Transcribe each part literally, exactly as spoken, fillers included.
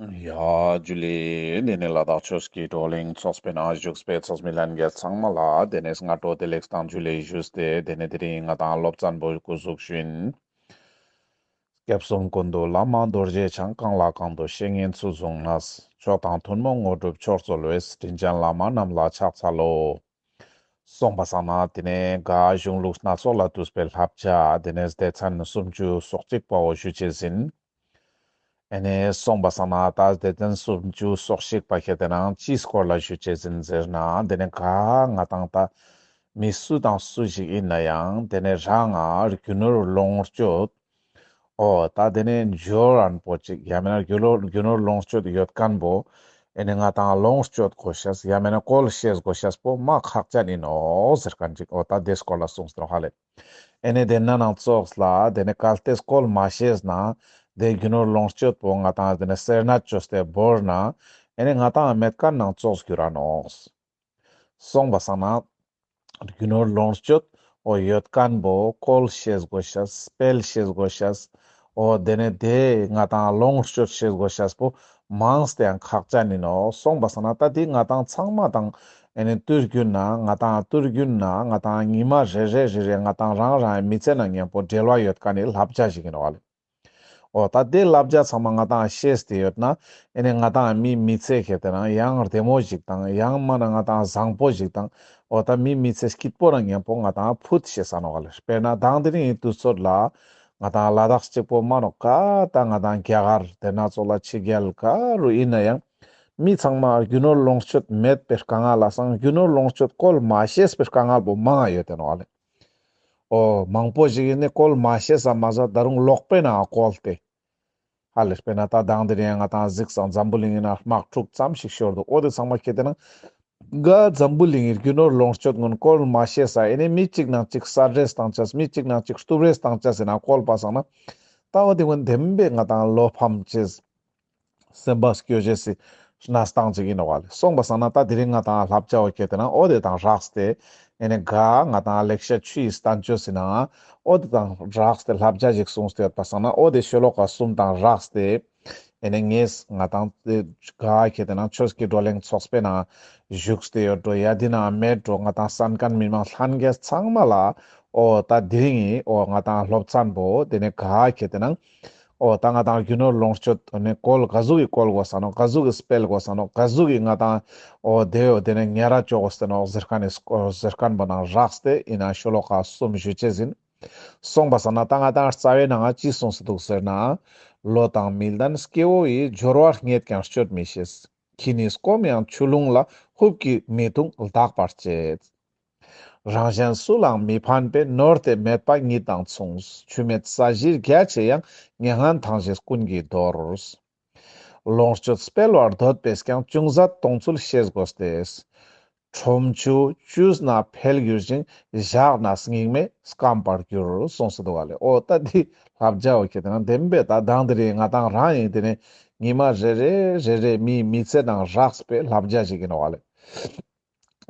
ཡ་ཇུ་ལེ། དེ་ནས་ལ་དྭགས་ཆོས་ཀྱི་བགྲོ་གླེང་ཚོགས་པའི་ནང་བཞུགས་པའི་ཚོགས་མི་ལྷན་རྒྱས་ཚང་མ་ལ་དེ་ནས་སྔ་དྲོ་བདེ་ལེགས་དང་ཇུ་ལེ་ཞུས་ཏེ། དེ་ནས་དེ་རིང་ང་ཏང་སློབ་ཚན་པོ་འགོ་བཙུགས་ཤིན། སྐྱབས་གསུམ་ཀུན་འདུས་བླ་མ་རྡོ་རྗེ་འཆང་། གང་ལ་གང་འདུལ་བཤེས་གཉེན་ཚུལ་བཟུང་ནས། མཆོག་དང་ཐུན་མོང་དངོས་གྲུབ་མཆོག་སྩོལ་བའི། དྲིན་ཅན་བླ་མ་རྣམས་ལ་ཕྱག་འཚལ་ལོ། སོང་པ་སང་ན་དེ་ནས་ག་གཞུང་ལུགས་སྣ་ཚོགས་ལས་བཏུས་པའི་བསླབ་བྱ་དེ་ནས་སྡེ་ཚན་སུམ་ཅུ་སོ་གཅིག་པ་བོ་ཞུ་ཅེས་ཡིན། ཨེ་ནས་སོང་པ་སང་ན་ད་སྡེ་ཚན་སུམ་ཅུ་སོ་གཅིག་པ་ཁེ་དེ་ནང་ཅིའི་སྐོར་ལ་ཞུ་ཅེས་ཡིན་ཟེར་ན། དེ་ནས་ག་ང་ཏང་ད་མི་སུ་དང་སུ་ཞིག་ཡིན་ན་ཡང་དེ་ནས་རང་ང་རྒྱུ་ནོར་ལོངས་སྤྱོད། འོ་ད་དེ་ནས་འབྱོར་རན་པོ་ཅིག་ཡང་མེད་ན་རྒྱུ་ནོར་རྒྱུ་ནོར་ལོངས་སྤྱོད་ཡོད་མཁན་པོ་ཨེ་ནས་ང་ཏང་ལོངས་སྤྱོད་དགོས་ཤེས་ཡང་མེད་ན་བཀོལ་ཤེས་དགོས་ཤེས་པོ་མ་ཁག་ཅན་ཡིན་ནོག་ཟེར་མཁན་ཅིག་འོ་ད་དེ་སྐོར་ལ་གསུངས་ཏེ་ནོག་ཧ་ལེ། ཨེ་ནས་དེ་ན་ནང་ཙོགས་ལ་དེ་ནས་གལ་ཏེ་བཀོལ་མ་ཤེས་ན་དེ་རྒྱུ་ནོར་ལོངས་སྤྱོད་པོ་ང་ཏང་དེ་ནས་སེར་སྣ་བཅོས་ཏེ་བོར་ན་ཨེ་ནས་ང་ཏང་མེད་མཁན་ནང་ཙོགས་འགྱུར་ར་ནོག་སོང་པ་སང་ན་རྒྱུ་ནོར་ལོངས་སྤྱོད་འོ་ཡོད་མཁན་པོ་བཀོལ་ཤེས་དགོས་ཤེས་སྤེལ་ཤེས་དགོས་ཤེས། འོ་དེ་ནས་དེ་ང་ཏང་ལོངས་སྤྱོད་ཤེས་དགོས་ཤེས་པོ་མངས་ཏེ་ཡང་ཁག་ཅན་ཡིན་ནོག་སོང་པ་སང་ན་ད་དེ་ང་ཏང་ཚང་མ་དང་ཨེ་ནས་དུས་རྒྱུན་ན་ང་ཏང་དུས་རྒྱུན་ན་ང་ཏང་ཉི་མ་རེ་རེ་རེ་རེ་ང་ཏང་རང་རང་མི་ཚེ་ནང་མཉམ་པོ་འབྲེལ་བ་ཡོད་མཁན་ནི་བསླབ་བྱ་ཞིག་ཡིན་ནོག་ལེ། འོ་ད་དེ་བསླབ་བྱ་ཚང་མ་ང་ཏང་ཤེས་ཏེ་ཡོད་ན་ཨེ་ནས་ང་ཏང་མི་མི་ཚེ་ཁེ་དེ་ནང་ཡང་བདེ་མོ་ཞིག་དང་ཡང་མ་ན་ང་ཏང་བཟང་པོ་ཞིག་དང་འོ་ད་མི་མི་ཚེ་སྐྱིད་པོ་རང་མཉམ་པོ་ང་ཏང་ཕུད་ཤེས་ས་ནོག་ལེ། དཔེར་ན་དང་དེ་རིང་དུས་ཚོད་ལ་ང་ཏང་ལ་དྭགས་གཅིག་པོ་མ་ནོག་ག་ད་ང་ཏང་རྒྱ་གར་དེ་ན་ཙོགས་ལ་ཕྱི་རྒྱལ་ག་རུ་ཡིན་ན་ཡང་མི་ཚང་མ་རྒྱུ་ནོར་ལོངས་སྤྱོད་མེད་པའི་དཀའ་ངལ་ལ་སང་རྒྱུ་ནོར་ལོངས་སྤྱོད་བཀོལ་མ་ཤེས་པའི་དཀའ་ངལ་པོ་མང་ང་ཡོད་དེ་ནོག་ལེ། འོ་མང་པོ་ཞིག་ཡིན་ནི་བཀོལ་མ་ཤེས་ས་མ་ཟད་ད་རུང་ལོག་པའི་ནང་བཀོལ་ཏེ། ཧ་ལེ་དཔེར་ན་ད་དང་དེ་རིང་ང་ཏང་གཟིགས་སང་འཛམ་བུ་གླིང་ཡིན་ན་དམག་འཁྲུག་ཙམ་ཞིག་ཤོར་འདུག་འོ་དེ་ཚང་མ་ཁེ་དེ་ནང་ག་འཛམ་བུ་གླིང་གི་རྒྱུ་ནོར་ལོངས་སྤྱོད་ཀུན་བཀོལ་མ་ཤེས་ས་ཨེ་ནས་མི་གཅིག་ནང་གཅིག་ས་རེས་བཏང་ཅེས་མི་གཅིག་ནང་གཅིག་གཏུབ་རེས་བཏང་ཅེས་ཡིན་ན་བཀོལ་པ་སང་ན་ད་འོ་དེ་ཀུན་བདེན་པའི་ང་ཏང་བློ་ཕམ་ཅེས། སེམས་པ་སྐྱོ་ཅེས་སི་གནས་སྟངས་ཅིག་ཡིན་ནོག་ལེ། སོང་པ་སང་ན་ད་དེ་རིང་ང་ཏང་བསླབ་བྱ་བོ་ཁེ་དེ་ནང་འོ་དེ་དང་སྦྲགས་ཏེ་ཨེ་ནས་ག་ང་ཏང་ལེགས་བཤད་ཆུ་ཡི་བསྟན་བཅོས་སི་ནང་འོ་དེ་དང་སྦྲགས་ཏེ་བསླབ་བྱ་ཞིག་གསུངས་ཏེ་ཡོད་པ་སང་ན་འོ་དེ་ཤོ་ལོ་ཀ་གསུམ་དང་སྦྲགས་ཏེ་ཨེ་ནས་ངས་ང་ཏང་དེ་ག་ཁེ་དེ་ནང་ཆོས་ཀྱི་བགྲོ་གླེང་ཚོགས་པའི་ནང་བཞུགས་ཏེ་ཡོད་འགྲོ་ཡ་དེ་ནང་མེད་འགྲོ་ང་ཏང་གསན་མཁན་མི་མང་ལྷན་རྒྱས་ཚང་མ་ལ་འོ་ད་དེ་རིང་ངི་འོ་ང་ཏང་སློབ་ཚན་པོ་དེ་ནས་ག་ཁེ་དེ་ནང་འོ་ད་ང་ཏང་རྒྱུ་ནོར་ལོངས་སྤྱོད་ནི་བཀོལ་ག་ཟུག་གི་བཀོལ་དགོས་ས་ནོག་ག་ཟུག་གི་སྤེལ་དགོས་ས་ནོག་ག་ཟུག་གི་ང་ཏང་འོ་དེ་འོ་དེ་ནས་ཉར་ར་བཅོ་དགོས་ས་ནོག་ཟེར་མཁན་ནི་སྐོར་ཟེར་མཁན་པོ་ནང་སྦྲགས་ཏེ་ཡིན་ན་ཤོ་ལོ་ཀ་གསུམ་ཞུ་ཅེས་ཡིན། སོང་པ་སང་ན་ད་ང་ཏང་རྩ་བའི་ནང་ཅི་གསུངས་སུ་འདུག་ཟེར་ན། བློ་དང་མི་ལྡན་སྐྱེ་བོ་ཡི། སྦྱོར་བ་རྙེད་ཀྱང་སྤྱོད་མི་ཤེས། ཁྱི་ནི་སྐོམ་ཡང་ཆུ་ཀླུང་ལ། ཧུབ་ཀྱིས་མི་འཐུང་ལྡག་པར་བྱེད། རང་གཞན་སུ་ལའང་མི་ཕན་པའི། ནོར་དེ་མེད་པ་ཉིད་དང་མཚུངས། ཆུ་མེད་ས་གཞི་རྒྱ་ཆེ་ཡང་། མྱ་ངན་ཐང་ཆད་ཀུན་གྱིས་འདོར། ལོངས་སྤྱོད་སྤེལ་བར་འདོད་པས་ཀྱང་། ཅུང་ཟད་གཏོང་ཚུལ་ཤེས་དགོས་ཏེ། ཁྲོམ་ཆུ་བཅུས་ན་འཕེལ་འགྱུར་ཞིང་། བཞག་ན་སྙིགས་མས་སྐམ་པར་འགྱུར། གསུངས་སུ་འདུག་ག་ལེ། འོ་ད་འདི་བསླབ་བྱ་བོ་ཁེ་དེ་ནང་བདེན་པའི་ད་དང་དེ་རིང་ང་ཏང་རང་ཡིན་དེ་ནས་ཉི་མ་རེ་རེ་རེ་རེ་མིའི་མི་ཚེ་ནང་རགས་པའི་བསླབ་བྱ་ཞིག་ཡིན་ནོག་ག་ལེ།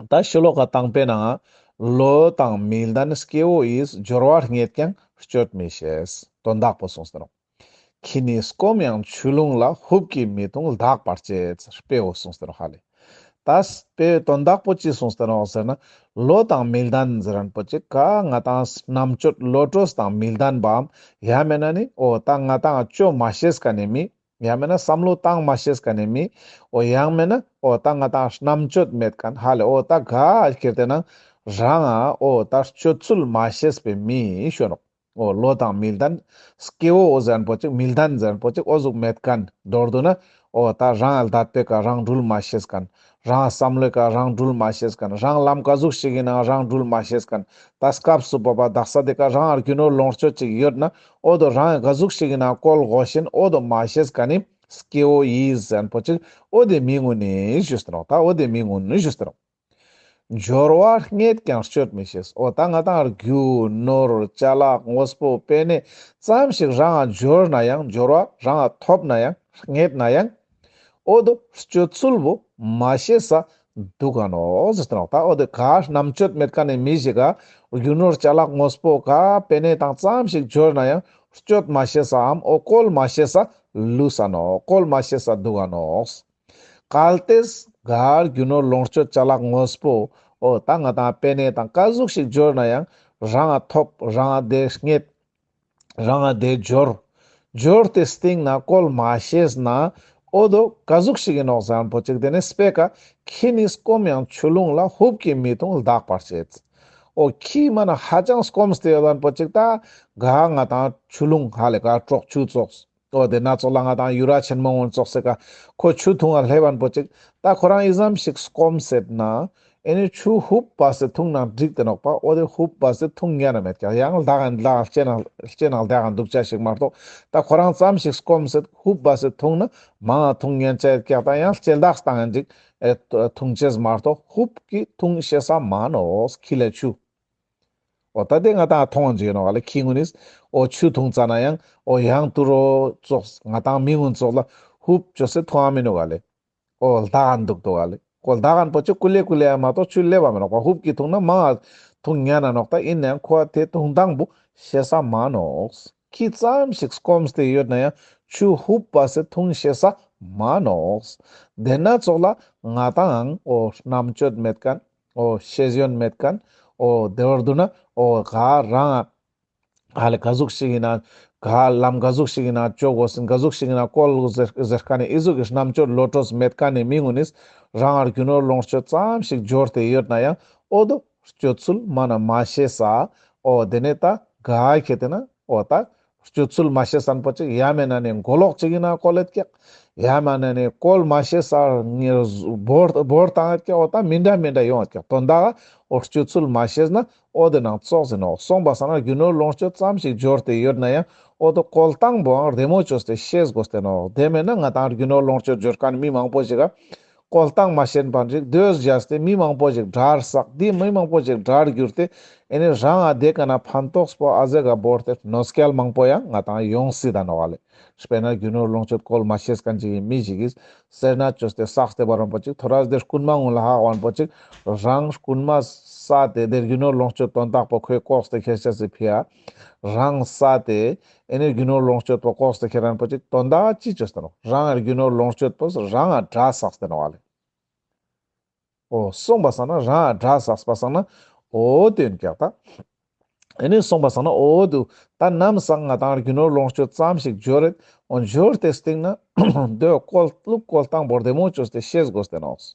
ད་ཤོ་ལོ་ཀ་དང་པོའི་ནང་བློ་དང་མི་ལྡན་སྐྱེ་བོ་ཡིས། སྦྱོར་བ་རྙེད་ཀྱང་སྤྱོད་མི་ཤེས། དོན་དག་པོ་གསུངས་ཏེ་ནོག་ཁྱི་ནི་སྐོམ་ཡང་ཆུ་ཀླུང་ལ། ཧུབ་ཀྱིས་མི་འཐུང་ལྡག་པར་བྱེད། དཔེ་བོ་གསུངས་ཏེ་ནོག་ཧ་ལེ། ད་དཔེ་དོན་དག་པོ་ཅི་གསུངས་ཏེ་ནོག་ཟེར་ན། བློ་དང་མི་ལྡན་ཟེར་མཁན་པོ་ཅིག་ག་ང་ཏང་རྣམ་དཔྱོད་བློ་གྲོས་དང་མི་ལྡན་པའམ་ཡང་མེད་ན་ནི་འོ་ད་ང་ཏང་བཅོ་མ་ཤེས་མཁན་ནི་མི། ཡང་མེད་ན་བསམ་བློ་བཏང་མ་ཤེས་མཁན་ནི་མི། འོ་ཡང་མེད་ན་འོ་ད་ང་ཏང་རྣམ་དཔྱོད་མེད་མཁན་ཧ་ལེ། འོ་ད་ག་ཁེ་དེ་ནང་རང་ང་འོ་ད་སྤྱོད་ཚུལ་མ་ཤེས་པའི་མི་ཞུ་ནོག་འོ་བློ་དང་མི་ལྡན། སྐྱེ་བོ་འོ་ཟེར་མཁན་པོ་ཅིག་མི་ལྡན་ཟེར་མཁན་པོ་ཅིག་འོ་ཟུག་མེད་མཁན། མདོར་བསྡུ་ན་འོ་ད་རང་ལ་དད་པའི་ཀ་རང་འགྲུལ་མ་ཤེས་མཁན། རང་བསམ་བློའི་ཀ་རང་འགྲུལ་མ་ཤེས་མཁན། རང་ལམ་ག་ཟུག་ཞིག་ཡིན་ན་རང་འགྲུལ་མ་ཤེས་མཁན། ད་སྐབས་སུ་བབ་པ་དག་ས་དེ་ཀ་རང་རྒྱུ་ནོར་ལོངས་སྤྱོད་ཅིག་ཡོད་ན་འོ་དོ་རང་ག་ཟུག་ཞིག་ཡིན་ན་བཀོལ་དགོས་ཤེས་འོ་དོ་མ་ཤེས་མཁན་ནི་སྐྱེ་བོ་ཡིས་ཟེར་མཁན་པོ་ཅིག་འོ་དེ་མི་ངུན་ནི་ཞུས་ཏེ་ནོག་ད་འོ་དེ་མི་ངུན་ནི་ཞུས་ཏེ་ནོག་སྦྱོར་བ་རྙེད་ཀྱང་སྤྱོད་མི་ཤེས། འོ་ད་ང་ཏང་རྒྱུ་ནོར་ཅ་ལག་དངོས་པོ་པེ་ནེ་ཙམ་ཞིག་རང་ང་འབྱོར་ན་ཡང་སྦྱོར་བ་རང་ང་ཐོབ་ན་ཡང་རྙེད་ན་ཡང་འོ་དོ་སྤྱོད་ཚུལ་བོ་མ་ཤེས་ས་འདུག་ག་ནོག་ཟེར་ཏེ་ནོག་ད་འོ་དོ་ག་རྣམ་དཔྱོད་མེད་མཁན་ནི་མི་ཞིག་ག་རྒྱུ་ནོར་ཅ་ལག་དངོས་པོ་ག་པེ་ནེ་དང་ཙམ་ཞིག་འབྱོར་ན་ཡང་ སྤྱོད་མ་ཤེས་སའམ་འོ་བཀོལ་མ་ཤེས་ས་ལུས་ས་ནོག། བཀོལ་མ་ཤེས་ས་འདུག་ག་ནོག། གལ་ཏེ་ག་རྒྱུ་ནོར་ལོངས་སྤྱོད་ཅ་ལག་དངོས་པོ་འོ་ད་ང་དང་པེ་ནེ་དང་ག་ཟུག་ཞིག་འབྱོར་ན་ཡང་རང་ང་ཐོབ། རང་ང་དེ་རྙེད། རང་ང་དེ་འབྱོར། འབྱོར་ཏེ་སྟིང་ནེ་བཀོལ་མ་ཤེས་ན་འོ་དོ་ག་ཟུག་ཞིག་ཨིན་ནོག་ཟེར་ན་པོ་ཅིག་དེ་ནེ་སྤེ་ཀ་ཁྱི་ནི་སྐོམ་ཡང་ཆུ་ཀླུང་ལ། ཧུབ་ཀྱིས་མི་འཐུང་ལྡག་པར་བྱེད། འོ་ཁྱི་མ་ན་ཧ་ཅང་སྐོམ་སྟེ་ཡོད་ལན་པོ་ཅིག་ད་ག་ང་དང་ཆུ་ཀླུང་ཧ་ལེ་ག་གྲོག་ཆུ་ཙོགས། འོ་དེ་ན་ཙོགས་ལ་ང་དང་ཡུ་ར་ཆེན་མོ་གུན་ཙོགས་སེ་ཀ་ཁོ་ཆུ་འཐུང་ང་ལེབ་བན་པོ་ཅིག་ད་ཁོ་རང་ཨི་ཙམ་ཞིག་སྐོམ་སེད་ན་ཨེ་ནི་ཆུ་ཧུབ་བ་སེ་འཐུང་ན་འགྲིག་སྟེ་ནོག་པ། འོ་དེ་ཧུབ་བ་སེ་འཐུང་ཉན་ན་མེད་ཀྱག། ཡང་ལྡག་ག་ལྡག་ག་ལྕེ་ནང་ལྕེ་ནང་ལྡག་ག་འདུག་ཅ་ཞིག་མ་གཏོགས་ད་ཁོ་རང་ཙམ་ཞིག་སྐོམ་སེད་ཧུབ་བ་སེ་འཐུང་ན་མང་ང་འཐུང་ཉན་ཅ་ཡོད་ཀྱག། ད་ཡང་ལྕེ་ལྡག་སྟངས་ཡང་ཅིག་ཨེ་འཐུང་ཅེས་མ་གཏོགས་ཧུབ་ཀྱིས་འཐུང་ཤེས་ས་མ་ནོག་ཁྱི་ལ་ཆུ། འོ་ད་དེ་ང་དང་མཐོང་ཅེས་ནོག་ག་ལེ། ཁྱི་གུན་ནི་འོ་ཆུ་འཐུང་ཙ་ན་ཡང་འོ་ཡང་དུ་རོ་ཙོགས་ང་དང་མི་གུན་ཙོགས་ལ་ཧུབ་ཅོས་སེ་འཐུང་ང་མི་ནོག་ག་ལེ། འོ་ལྡག་ག་འདུག་ཏོ་ག་ལེ། འོ་ལྡག་ག་པོ་ཅིག་ཀུ་ལེ་ཀུ་ལེ་ཡ་མ་གཏོགས་ཆུ་ལེབ་བ་མི་ནོག་པ། ཧུབ་ཀྱིས་འཐུང་ན་མང་ང་འཐུང་ཉན་ན་ནོག། ད་ཨིན་ན་ཡང་ཁོ་དེ་འཐུང་སྟངས་པོ་ཤེས་ས་མ་ནོག། ཁྱི་ཙམ་ཞིག་སྐོམ་སྟེ་ཡོད་ན་ཡང་ཆུ་ཧུབ་བ་སེ་འཐུང་ཤེས་ས་མ་ནོག། དེ་ན་ཙོགས་ལ་ང་དང་འོ་རྣམ་དཔྱོད་མེད་མཁན། འོ་ཤེས་ཡོན་མེད་མཁན། འོ་དེ་བར་དུ་ན་འོ་ག་རང་ཧ་ལེ་ག་ཟུག་ཞིག་ཨིན་ན་ག་ལམ་ག་ཟུག་ཞིག་ཨིན་ན་ཅོ་གོས་ཟེར་ག་ཟུག་ཞིག་ཨིན་ན་བཀོལ་གོས་ཟེར་ཟེར་མཁན་ནི་ཨི་ཟུག་གི་རྣམ་དཔྱོད་བློ་གྲོས་མེད་མཁན་ནི་མི་གུན་ནི་རང་ང་རྒྱུ་ནོར་ལོངས་སྤྱོད་ཙམ་ཞིག་འབྱོར་ཏེ་ཡོད་ན་ཡང་འོ་དོ་སྤྱོད་ཚུལ་མ་ན་མ་ཤེས་ས། འོ་དེ་ནེ་ད་ག་ཁྱེད་དེ་ན་འོ་ད་སྤྱོད་ཚུལ་མ་ཤེས་སན་པོ་ཅིག་ཡ་མེད་ན་ནི་མགོ་ལོག་ཅིག་ཨིན་ན་བཀོལ་ལེད་ཀྱག། ཡ་མེད་ན་ནི་བཀོལ་མ་ཤེས་སར་ངེ་བོར་བོར་བཏང་ཡོད་ཀྱག། འོ་ད་མི་འདྲ་མི་འདྲ་ཡོང་ཡོད་ཀྱག། དོན་དག་འོ་སྤྱོད་ཚུལ་མ་ཤེས་ན་འོ་དེ་ནང་ཙོགས་ཨིན་ནོག། སོང་པ་སང་ན་རྒྱུ་ནོར་ལོངས་སྤྱོད་ཙམ་ཞིག་འབྱོར་ཏེ་ཡོད་ན་ཡང་འོ་དོ་བཀོལ་སྟངས་པོའང་རྡེ་མོ་ཅོས་ཏེ་ཤེས་གོས་ཏེ་ནོག། དེ་མེད་ན་ང་དང་རྒྱུ་ནོར་ལོངས་སྤྱོད་འབྱོར་མཁན་མི་མང་པོ་ཞིག་ག་བཀོལ་སྟངས་མ་ཤེས་པ་ཞིག་དོས་བཞག་སྟེ་མི་མང་པོ་ཞིག་དགྲར་བསགས། དེ་མི་མང་པོ་ཞིག་དགྲར་གྱུར་ཏེ་ཨེ་ནི་རང་ང་དེ་ཀ་ན་ཕན་ཐོགས་པོ་ཨ་ཟེ་ག་བོར་ཏེ་གནོད་སྐྱེལ་མང་པོ་ཡང་ང་དང་ཡོང་སྲིད་ད་ནོག་ག་ལེ། དཔེར་ན་རྒྱུ་ནོར་ལོངས་སྤྱོད་བཀོལ་མ་ཤེས་མཁན་ཅིག་གི་མི་ཞིག་གིས་སེར་སྣ་ཅོས་ཏེ་བསགས་ཏེ་བར་བ་པོ་ཅིག་ཐོ་རས་དེ་རྐུན་མ་གུན་ལ་ཧ་གོ་བན་པོ་ཅིག་རང་རྐུན་མ་བསད་དེ་དེ་རྒྱུ་ནོར་ལོངས་སྤྱོད་དོན་དག་པོ་ཁོའི་ལྐོག་སྟེ་ཁྱེར་ཅེས་སི་ཕི་ཡ་རང་བསད་དེ་ཨེ་ནི་རྒྱུ་ནོར་ལོངས་སྤྱོད་པོ་ལྐོག་སྟེ་ཁྱེར་རན་པོ་ཅིག་དོན་དག་ཅི་ཅོས་ཏེ་ནོག། རང་རྒྱུ་ནོར་ལོངས་སྤྱོད་པོ་རང་ང་དགྲ་བསགས་ཏེ་ནོག་ག་ལེ། འོ་སོང་པ་སང་ན་རང་ང་དགྲ་བསགས་པ་སང་ན་འོ་དེ་ཨིན་ཀྱག་ད། ཨེ་ནི་སོང་པ་སང་ན་འོ་དུ་ད་ནམ་སང་ང་དང་རྒྱུ་ནོར་ལོངས་སྤྱོད་ཙམ་ཞིག་འབྱོར་རེད། འོ་འབྱོར་ཏེ་སྟིང་ནེ་དོ་བཀོལ་ལུགས་བཀོལ་སྟངས་པོ་རྡེ་མོ་ཅོས་ཏེ་ཤེས་གོས་ཏེ་ནོག།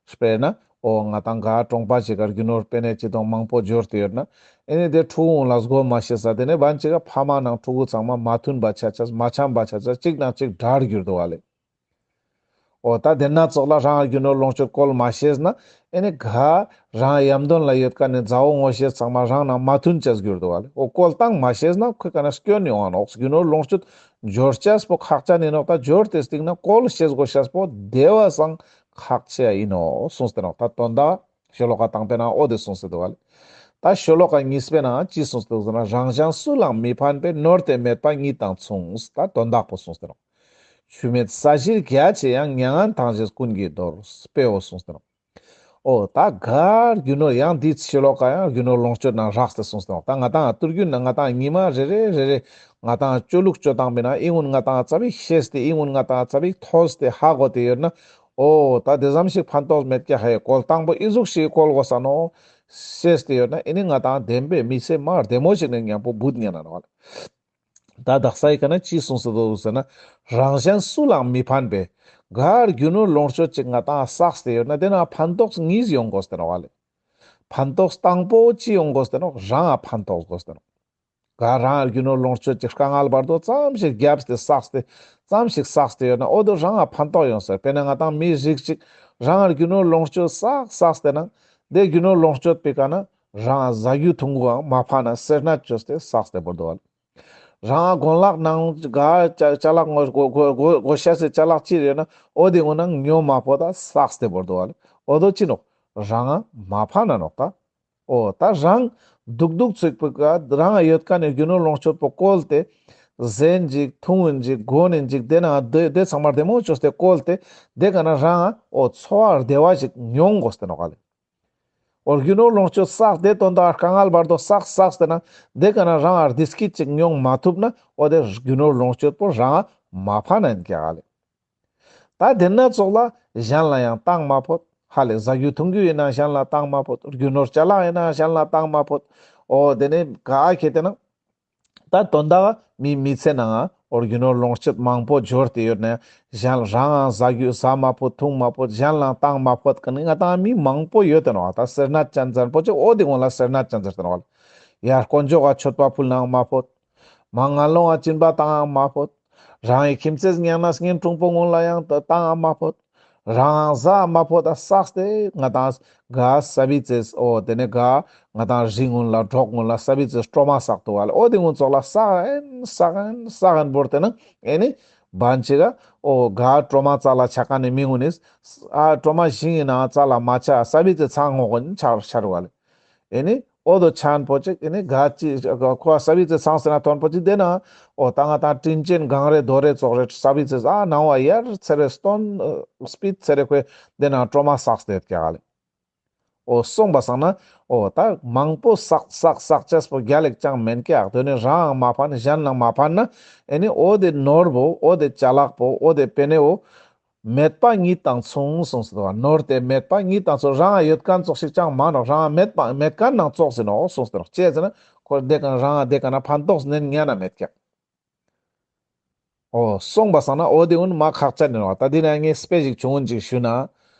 དཔེར་ན་འོ་ང་དང་ག་གྲོང་པ་ཞིག་ག་རྒྱུ་ནོར་པེ་ནེ་ཅི་དང་མང་པོ་འབྱོར་ཏེ་ཡོད་ན་ཨེ་ནི་དེ་ཕྲུ་གུ་གུན་ལ་བགོ་མ་ཤེས་ས། དེ་ནེ་བན་ཅིག་ག་ཕ་མ་ནང་ཕྲུ་གུ་ཚང་མ་མ་མཐུན་པ་ཆ་ཆ་མ་འཆམ་པ་ཆ་ཆ་གཅིག་ནང་གཅིག་དགྲར་གྱུར་འདུག་ག་ལེ། འོ་ད་དེ་ན་ཙོགས་ལ་རང་རྒྱུ་ནོར་ལོངས་སྤྱོད་བཀོལ་མ་ཤེས་ན་ཨེ་ནི་ག་རང་ཡམ་དོན་ལ་ཡོད་མཁན་ནི་མཛའ་བོ་ངོ་ཤེས་ཚང་མ་རང་ནང་མ་མཐུན་ཅེས་གྱུར་འདུག་ག་ལེ། འོ་བཀོལ་སྟངས་མ་ཤེས་ན་ཁོའི་ཀ་ན་སྐྱོན་ཡོང་ང་ནོག། རྒྱུ་ནོར་ལོངས་སྤྱོད་འབྱོར་ཅེས་པོ་ཁག་ཅན་ཨིན་ནོག། ད་འབྱོར་ཏེ་སྟིང་ནེ་བཀོལ་ཤེས་གོས་ཤེས་པོ་དེ་བ་སང་ཁག་ཆེ་ཨིན་ནོག་གསུངས་ཏེ་ནོག། ད་དོན་དག་ཤོ་ལོ་ཀ་དང་པོའི་ནང་འོ་དེ་གསུངས་ཏེ་འདུག་ག་ལེ། ད་ཤོ་ལོ་ཀ་གཉིས་པའི་ནང་ཅི་གསུངས་ཏེ་འདུག་ཟེར་ན། རང་གཞན་སུ་ལའང་མི་ཕན་པའི། ནོར་དེ་མེད་པ་ཉིད་དང་མཚུངས། ད་དོན་དག་པོ་གསུངས་ཏེ་ནོག། ཆུ་མེད་ས་གཞིར་རྒྱ་ཆེ་ཡང་། མྱ་ངན་ཐང་ཆད་ཀུན་གྱིས་འདོར། དཔེ་བོ་གསུངས་ཏེ་ནོག། འོ་ད་ག་རྒྱུ་ནོར་ཡང་འདི་ཤོ་ལོ་ཀ་ཡང་རྒྱུ་ནོར་ལོངས་སྤྱོད་ནང་རགས་ཏེ་གསུངས་ཏེ་ནོག། ད་ང་དང་ཏུར་རྒྱུན་ན་ང་དང་ཉི་མ་རེ་རེ་རེ་རེ་ང་དང་ཅོ་ལུགས་ཅོ་སྟངས་པའི་ནང་ཨི་གུན་ང་དང་ཙ་པིག་ཤེས་ཏེ་ཨི་གུན་ང་དང་ཙ་པིག་ཐོས་ཏེ་ཧ་གོ་སྟེ་ཡོད་ན་འོ་ད་དེ་ཙམ་ཞིག་ཕན་ཐོགས་མེད་ཀྱག། ཧེ་བཀོལ་སྟངས་པོ་ཨི་ཟུག་ཞིག་བཀོལ་གོས་ས་ནོག་ཤེས་ཏེ་ཡོད་ན་ཨེ་ནི་ང་དང་བདེན་པའི་མི་ཚེ་མ་རྡེ་མོ་ཞིག་ནེ་ཉམ་པོ་བུད་ཉན་ན་ནོག་ལེ། ད་དག་ས་ཡི་ཀ་ན་ཅི་གསུངས་སེ་འདུག་ཟེར་ན། རང་གཞན་སུ་ལའང་མི་ཕན་པའི། ག་རྒྱུ་ནོར་ལོངས་སྤྱོད་ཅིག་ང་དང་བསགས་ཏེ་ཡོད་ན་དེ་ན་ཕན་ཐོགས་གཉིས་ཡོང་གོས་ཏེ་ནོག་ལེ། ཕན་ཐོགས་དང་པོ་ཅི་ཡོང་གོས་ཏེ་ནོག། རང་ང་ཕན་ཐོགས་གོས་ཏེ་ནོག། ག་རང་རྒྱུ་ནོར་ལོངས་སྤྱོད་ཅིག་དཀའ་ངལ་བར་དོ་ཙམ་ཞིག་རྒྱབ་སྟེ་བསགས་ཏེ་ཙམ་ཞིག་བསགས་ཏེ་ཡོད་ན་འོ་དོ་རང་ང་ཕན་ཐོགས་ཡོང་ཟེར། དཔེར་ན་ང་དང་མི་རིགས་ཅིག་རང་རྒྱུ་ནོར་ལོངས་སྤྱོད་བསགས་བསགས་ཏེ་ན་དེ་རྒྱུ་ནོར་ལོངས་སྤྱོད་པའི་ཀ་ན་རང་ང་ཟ་རྒྱུ་འཐུང་རྒྱུའང་མ་ཕན་ན་སེར་སྣ་ཅོས་ཏེ་བསགས་ཏེ་བོར་འདུག་བ་ལེ། རང་ང་གོན་ལག་ནང་ག་ཅ་ཅ་ལག་ངོ་གོ་གོ་གོ་གོ་ཤ་སེ་ཅ་ལག་ཅི་རེད་ན་འོ་དེ་ངོ་ནང་ཉོ་མ་ཕོད་ད་བསགས་ཏེ་བོར་འདུག་བ་ལེ། འོ་དོ་ཅི་ནོག། རང་ང་མ་ཕན་ན་ནོག་ད། འོ་ད་རང་སྡུག་སྡུག་ཚུགས་པའི་ཀ་རང་ཡོད་ཀ་ནེ་རྒྱུ་ནོར་ལོངས་སྤྱོད་པོ་བཀོལ་ཏེ་ཟེན་ཅིག་འཐུང་ཡིན་ཅིག་གོན་ཡིན་ཅིག་དེ་ན་དེ་དེ་ཚང་མ་རྡེ་མོ་ཅོས་ཏེ་བཀོལ་ཏེ་དེ་ཀ་ན་རང་ང་འོ་འཚོ་བ་བདེ་བ་ཞིག་མྱོང་གོས་ཏེ་ནོག་ལེ། འོ་རྒྱུ་ནོར་ལོངས་སྤྱོད་བསགས་ཏེ་དོན་དག་དཀའ་ངལ་བར་དོ་བསགས་བསགས་ཏེ་ན་དེ་ཀ་ན་རང་ང་བདེ་སྐྱིད་ཅིག་མྱོང་མ་ཐུབ་ན་འོ་དེ་རྒྱུ་ནོར་ལོངས་སྤྱོད་པོ་རང་ང་མ་ཕན་ན་ཡིན་ཀྱག་ལེ། ད་དེ་ན་ཙོགས་ལ་གཞན་ལ་ཡང་བཏང་མ་ཕོད། ཧ་ལེ་ཟ་རྒྱུ་འཐུང་རྒྱུ་ཡིན་ན་གཞན་ལ་བཏང་མ་ཕོད། རྒྱུ་ནོར་ཅ་ལག་ཡིན་ན་གཞན་ལ་བཏང་མ་ཕོད། འོ་དེ་ནས་ག་ཁེ་ཏེ་ན་ད་དོན་དག་མི་མི་ཚེ་ནང་ང་འོ་རྒྱུ་ནོར་ལོངས་སྤྱོད་མང་པོ་འབྱོར་ཏེ་ཡོད་ན་གཞན་རང་ང་ཟ་རྒྱུ་ཟ་མ་ཕོད། འཐུང་མ་ཕོད། གཞན་ལ་བཏང་མ་ཕོད་མཁན་ནི་ང་ཏང་མི་མང་པོ་ཡོད་དེ་ནོག། ད་སེར་སྣ་ཅན་ཟེར་པོ་ཅིག་འོ་དེ་ཀུན་ལ་སེར་སྣ་ཅན་ཟེར་ཏེ་ནོག། ཡར་དཀོན་མཆོག་ག་མཆོད་པ་ཕུལ་ནའང་མ་ཕོད། མར་ངན་སློང་ང་སྦྱིན་པ་བཏང་ཡང་མ་ཕོད། རང་གི་ཁྱིམ་མཚེས་ཉང་ན་གཉེན་དྲུང་པོ་ཀུན་ལ་ཡང་བཏང་ཡང་མ་ཕོད། རང་ཟ་མ་ཕོད། ད་བསགས་ཏེ་ང་ཏང་ག་ས་བི་ཙེས་འོ་དེ་ནས་ག་ང་ཏང་རི་ཀུན་ལ་འབྲོག་ཀུན་ལ་ས་བི་ཙེས་གྲོ་མ་བསགས་འདུག་ག་ལེ། འོ་དེ་ཀུན་ཙོགས་ལ་བསགས་ཨིན་བསགས་ཨིན་བསགས་ཨིན་བོར་ཏེ་ན་ཨེ་ནི་བན་ཅིག་ག་འོ་ག་གྲོ་མ་རྩ་ལ་ཆ་མཁན་ནི་མི་ཀུན་ནི་ཨ་གྲོ་མ་ཞིང་ཡིན་ནའང་རྩ་ལ་མ་ཆ། ས་བི་ཙེ་ཚང་ངོ་ཀུན་ཆར་ཆར་བ་ལེ། ཨེ་ནི་འོ་དོ་ཆན་པོ་ཅིག་ཨེ་ནི་ག་ཅི་ཁོ་ས་བི་ཙེ་ཚང་ཟེར་ན་དོན་པོ་ཅིག་དེ་ན་འོ་ད་ང་ཏང་དྲིན་ཅན་གངས་རི་རྡོ་རི་ཙོགས་རེ་ས་བི་ཙེ་ཨ་ནང་བ་ཡར་ཚེ་རེ་སྟོན་སྤིད་ཚེ་རེ་ཁོས་དེ་ན་གྲོ་མ་བསགས་ཏེ་ཡོད་ཀྱག་ལེ། འོ་སོང་པ་སང་ན་འོ་ད་མང་པོ་བསགས་བསགས་བསགས་ཅེས་པོ་རྒྱལ་ལེགས་ཅང་མེན་ཀྱག། དེ་ནི་རང་མ་ཕན་གཞན་ལ་མ་ཕན་ན་ཨེ་ནི་འོ་དེ་ནོར་བོ་འོ་དེ་ཅ་ལག་པོ་འོ་དེ་པེ་ནེ་བོ་མེད་པ་ཉིད་དང་མཚུངས་གསུངས་སོ། ནོར་དེ་མེད་པ་ཉིད་དང་མཚུངས། རང་ཡོད་མཁན་ཙོགས་ཤིག་ཅང་མ་ནོག། རང་མེད་པ་མེད་མཁན་ནང་ཙོགས་ཟེར་ནོག་གསུངས་ཏེ་ནོག། ཅི་ཟེར་ན་ཁོ་དེ་ཀ་ན་རང་དེ་ཀ་ན་ཕན་ཐོགས་ནན་ཉན་ན་མེད་ཀྱག། འོ་སོང་པ་སང་ན་འོ་དེ་ཀུན་མ་ཁག་ཅན་ནི་ནོག། ད་འདི་ན་ངས་དཔེ་ཞིག་ཆུང་ངུན་ཅིག་ཞུ་ན།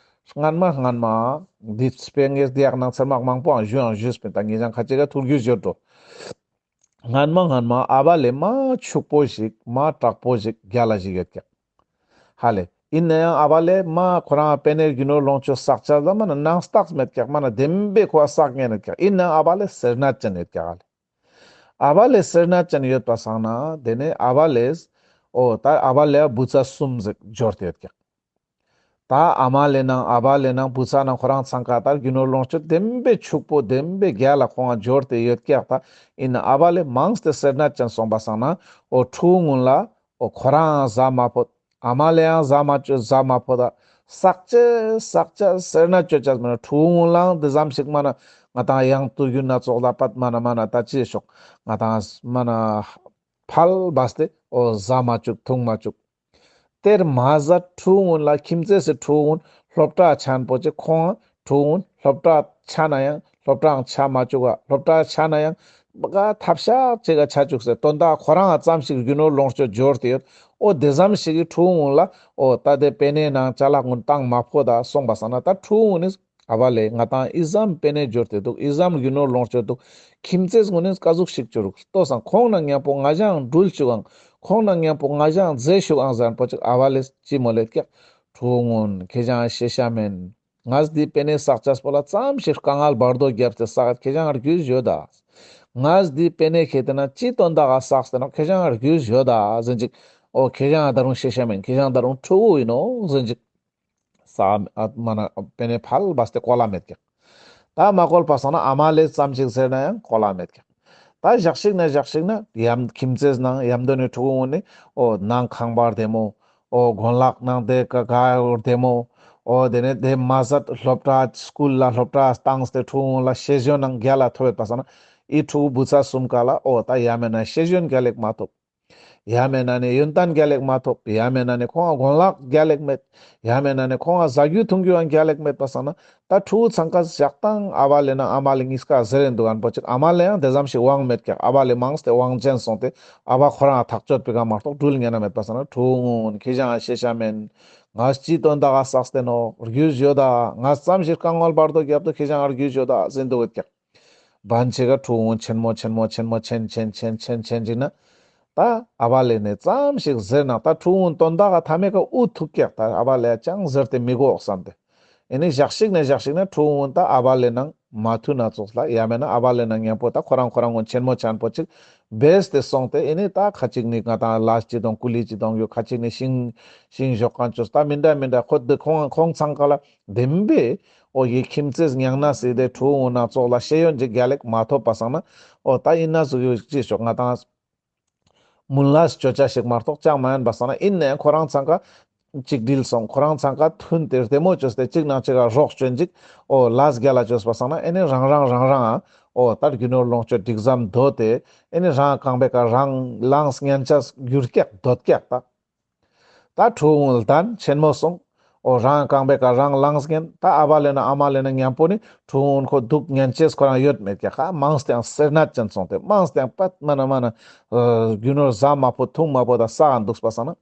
སྔན་མ་སྔན་མ་འདི་དཔེ་ངས་དེ་ཡག་ནང་ཚར་མ་མང་པོའང་ཞུའང་ཞུས་པིན། ད་ངས་ཀྱང་ཁ་ཅིག་ག་ཐུར་རྒྱུས་ཞུ་འགྲོ། སྔན་མ་སྔན་མ་ཨ་བ་ལེ་མ་ཕྱུག་པོ་ཞིག་མ་དྲག་པོ་ཞིག་རྒྱལ་ལ་ཞིག་ཡོད་ཀྱག། ཧ་ལེ། ཡིན་ན་ཡང་ཨ་བ་ལེ་མ་ཁོ་རང་པེ་ནེ་རྒྱུ་ནོར་ལོངས་སྤྱོད་བསགས་ཅེས་ལ་མ་ན་ནང་རྟགས་མེད་ཀྱག། མ་ན་བདེན་པའི་ཁོ་བསགས་ཉན་ཡོད་ཀྱག། ཡིན་ན་ཨ་བ་ལེ་སེར་སྣ་ཅན་ཡོད་ཀྱག་ཧ་ལེ། ཨ་བ་ལེ་སེར་སྣ་ཅན་ཡོད་པ་སང་ན་དེ་ནས་ཨ་བ་ལེས་འོ་ད་ཨ་བ་ལེ་བུ་ཚ་གསུམ་ཟིག་འབྱོར་ཏེ་ཡོད་ཀྱག། ད་ཨ་མ་ལེ་ནང་ཨ་བ་ལེ་ནང་བུ་ཚ་ནང་ཁོ་རང་ཚང་ཀ་ད་རྒྱུ་ནོར་ལོངས་སྤྱོད་བདེན་པའི་ཕྱུག་པོ་བདེན་པའི་རྒྱལ་ལ་ཁོང་ང་འབྱོར་ཏེ་ཡོད་ཀྱག། ད་ཡིན་ན་ཨ་བ་ལེ་མང་སྟེ་སེར་སྣ་ཅན་སོང་པ་སང་ན་འོ་ཕྲུ་གུ་ཀུན་ལ་འོ་ཁོ་རང་ཟ་མ་ཕོད། ཨ་མ་ལེ་ཡང་ཟ་མ་ཅོ་ཟ་མ་ཕོད། ད་བསགས་ཅེས་བསགས་ཅེས་སེར་སྣ་ཅོ་ཅེས་མ་ན་ཕྲུ་གུ་ཀུན་ལའང་དེ་ཙམ་ཞིག་མ་ན་ང་ཏང་ཡང་དུ་རྒྱུ་ན་ཙོགས་ལ་པད་མ་ན་མ་ན་ད་ཅི་ཤོག་ང་ཏང་མ་ན་ཕལ་བས་ཏེ་འོ་ཟ་མ་བཅུག་འཐུང་མ་བཅུག། དེར་མ་ཟད་ཕྲུ་གུ་ཀུན་ལ་ཁྱིམ་མཚེས་སི་ཕྲུ་གུ་ཀུན་སློབ་གྲྭ་ཆེན་པོ་ཅིག་ཁོང་ཕྲུ་གུ་ཀུན་སློབ་གྲྭ་ཆ་ན་ཡང་སློབ་གྲྭའང་ཆ་མ་བཅུག་ག། སློབ་གྲྭ་ཆ་ན་ཡང་ག་ཐབས་ཤག་ཅིག་ག་ཆ་བཅུག་སྟེ་དོན་དག་ཁོ་རང་ང་ཙམ་ཞིག་རྒྱུ་ནོར་ལོངས་སྤྱོད་འབྱོར་ཏེ་ཡོད། འོ་དེ་ཙམ་ཞིག་གི་ཕྲུ་གུ་ཀུན་ལ་འོ་ད་དེ་པེ་ནེ་ནང་ཅ་ལག་ཀུན་བཏང་མ་ཕོད། ད་སོང་པ་སང་ན་ད་ཕྲུ་གུ་ཀུན་ནི་ཨ་བ་ལེ་ང་ཏང་ཨི་ཙམ་པེ་ནེ་འབྱོར་ཏེ་འདུག། ཨི་ཙམ་རྒྱུ་ནོར་ལོངས་སྤྱོད་འདུག། ཁྱིམ་མཚེས་ཀུན་ནི་ཀ་ཟུག་ཞིག་ཅོ་རུག་ལྟོས་སང་། ཁོང་ནང་མཉམ་པོ་ང་ཞའང་འགྲུལ་ཅུག་ཨང་། ཁོང་ནང་མཉམ་པོ་ང་ཞའང་རྫེ་ཞུག་ཨང་ཟེར་པོ་ཅིག་ཨ་བ་ལེས་ཅི་མོལ་ལེད་ཀྱག། ཕྲུ་གུ་ཀུན་ཁྱེ་ཞའང་ཤེས་ཤ་མེན། ངས་འདི་པེ་ནེ་བསགས་ཅེས་པོ་ལ་ཙམ་ཞིག་དཀའ་ངལ་བར་དོ་བརྒྱབ་སྟེ་བསགས། ཁྱེ་ཞའང་རྒྱུས་ཡོད་ད། ངས་འདི་པེ་ནེ་ཁེ་ཏེ་ན་ཅི་དོན་དག་ག་བསགས་ཏེ་ནོག། ཁྱེ་ཞའང་རྒྱུས་ཡོད་ད་ཟེར་ཅིག། འོ་ཁྱེ་ཞའང་ད་རུང་ཤེས་ཤ་མེན། ཁྱེ་ཞའང་ད་རུང་ཕྲུ་གུ་ཡིན་ནོག་ཟེར་ཅིག། ས་ཨ་མ་ན་པེ་ནེ་ཕལ་བས་ཏེ་གོ་ལ་མེད་ཀྱག། ད་མ་གོལ་པ་སང་ན་ཨ་མ་ལེ་ཙམ་ཞིག་ཟེར་ན་ཡང་གོ་ལ་མེད་ཀྱག། ད་ཞག་ཞིག་ན་ཞག་ཞིག་ན་ཡམ་ཁྱིམ་མཚེས་ནང་ཡམ་དོ་ནི་ཕྲུ་གུ་ཀུན་ནི་འོ་ནང་ཁང་པ་བདེ་མོ། འོ་གོན་ལག་ནང་དེ་ཀ་ག་བདེ་མོ། འོ་དེ་ནས་དེ་མ་ཟད་སློབ་གྲྭ་སྐུལ་ལ་སློབ་གྲྭ་བཏང་སྟེ་ཕྲུ་གུ་ཀུན་ལ་ཤེས་ཡོན་ནང་རྒྱལ་ལ་ཐོབ་ཡོད་པ་སང་ན་འི་ཕྲུ་གུ་བུ་ཚ་གསུམ་ཀ་ལ་འོ་ད་ཡ་མེད་ན་ཤེས་ཡོན་རྒྱལ་ལེགས་མ་ཐོབ། ཡ་མེད་ན་ནི་ཡོན་ཏན་རྒྱལ་ལེགས་མ་ཐོབ། ཡ་མེད་ན་ནི་ཁོང་ང་གོན་ལག་རྒྱལ་ལེགས་མེད། ཡ་མེད་ན་ནི་ཁོང་ང་ཟ་རྒྱུ་འཐུང་རྒྱུའང་རྒྱལ་ལེགས་མེད་པ་སང་ན་ད་ཕྲུ་གུ་ཚང་ཀ་ཞག་དང་ཨ་བ་ལེ་ནང་ཨ་མ་ལེ་གཉིས་ཀ་ཟེར་རིན་འདུག་ཨན་པོ་ཅིག། ཨ་མ་ལེ་ཡང་དེ་ཙམ་ཞིག་དབང་མེད་ཀྱག། ཨ་བ་ལེ་མང་སྟེ་དབང་ཅན་སོང་སྟེ་ཨ་བ་ཁོ་རང་ཐག་གཅོད་པའི་ག་མ་གཏོགས་འགྲུལ་ཉན་ན་མེད་པ་སང་ན་ཕྲུ་གུ་ཀུན་ཁྱེ་ཞའང་ཤེས་ཤ་མེན། ངས་ཅི་དོན་དག་ག་བསགས་ཏེ་ནོག། རྒྱུས་ཡོད་ད། ངས་ཙམ་ཞིག་དཀའ་ངལ་བར་དོ་བརྒྱབ་འདུག། ཁྱེ་ཞའང་རྒྱུས་ཡོད་ད་ཟེར་འདུག་ཡོད་ཀྱག། བན་ཆེ་ག་ཕྲུ་གུ་ཆེན་མོ་ཆེན་མོ་ཆེན་མོ་ཆེན་ཆེན་ཆེན་ཆེན་ཆེན་ཅིག་ན། ད་ཨ་བ་ལེ་ནས་ཙམ་ཞིག་ཟེར་ན་ད་ཕྲུ་གུ་དོན་དག་ག་ཐ་མའི་ཀ་འུ་ཐུག་ཀྱག། ད་ཨ་བ་ལེ་ཡ་ཅང་ཟེར་ཏེ་མི་གོ་བསམ་སྟེ། ཨེ་ནི་ཞག་ཞིག་ནས་ཞག་ཞིག་ན་ཕྲུ་གུ་ད་ཨ་བ་ལེ་ནང་མ་ཐུག་ན་ཙོགས་ལ་ཡ་མེད་ན་ཨ་བ་ལེ་ནང་མཉམ་པོ་ད་ཁོ་རང་ཁོ་རང་གུན་ཆེན་མོ་ཆེན་པོ་ཅིག་བེས་ཏེ་སོང་སྟེ། ཨེ་ནི་ད་ཁ་ཅིག་ནི་ང་ཏང་ལ་ཅི་དང་ཀུ་ལི་ཅི་དང་ཡོད། ཁ་ཅིག་ནི་ཤིང་ཤིང་ཞོག་གང་ཅོས་ད་མི་འདྲ་མི་འདྲ་ཁོ་དེ་ཁོང་ཁོང་ཚང་ཀ་ལ་བདེན་པའི་འོ་ཡི་ཁྱིམ་མཚེས་ཉང་ན་སི་དེ་ཕྲུ་གུ་ན་ཙོགས་ལ་ཤེས་ཡོན་ཅིག་རྒྱལ་ལེགས་མ་ཐོབ་པ་སང་ན་འོ་ད་ཡིན་ན་ཟུག་ཡོད་ཅི་ཤོག་ང་ཏང་མུན་ལ་སྤྱོད་ཆ་ཞིག་མ་གཏོགས་ཅང་མ་ཡིན་པ་སང་ན། ཡིན་ནའང་ཁོ་རང་ཚང་ཀ་ གཅིག་སྒྲིལ་སོང་། ཁོ་རང་ཚང་ཀ་མཐུན་ཏེ་བདེ་མོ་བཅོས་ཏེ་གཅིག་ནང་གཅིག་ག་རོགས་བྱོན་ཅིག་འོ་ལས་རྒྱལ་ལ་བཅོས་པ་སང་ན་ཨེ་ནི་རང་རང་རང་རང་ཨ་འོ་ད་རྒྱུ་ནོར་ལོངས་སྤྱོད་སྒྲིག་ཟམ་དོ་ཏེ་ཨེ་ནི་རང་རྐང་པའི་ཀ་རང་ལངས་ཉན་ཆས་འགྱུར་ཀྱག་འདོད་ཀྱག་ད། ད་ཕྲུ་གུ་ལྡན་ཆེན་མོ་སོང་། འོ་རང་རྐང་པའི་ཀ་རང་ལངས་ཉན། ད་ཨ་བ་ལེ་ན་ཨ་མ་ལེ་ན་མཉམ་པོ་ནི་ཕྲུ་གུ་ཁོ་འདུག་ཉན་ཅེས་ཁོ་རང་ཡོད་མེད་ཀྱག་ཧ། མང་སྟེ་ཡང་སེར་སྣ་ཅན་སོང་སྟེ་མང་སྟེ་ཡང་པད་མ་ན་མ་ན་རྒྱུ་ནོར་ཟ་མ་ཕོད་འཐུང་མ་ཕོད་ད་ས་ག་འདུག་པ་སང་ན།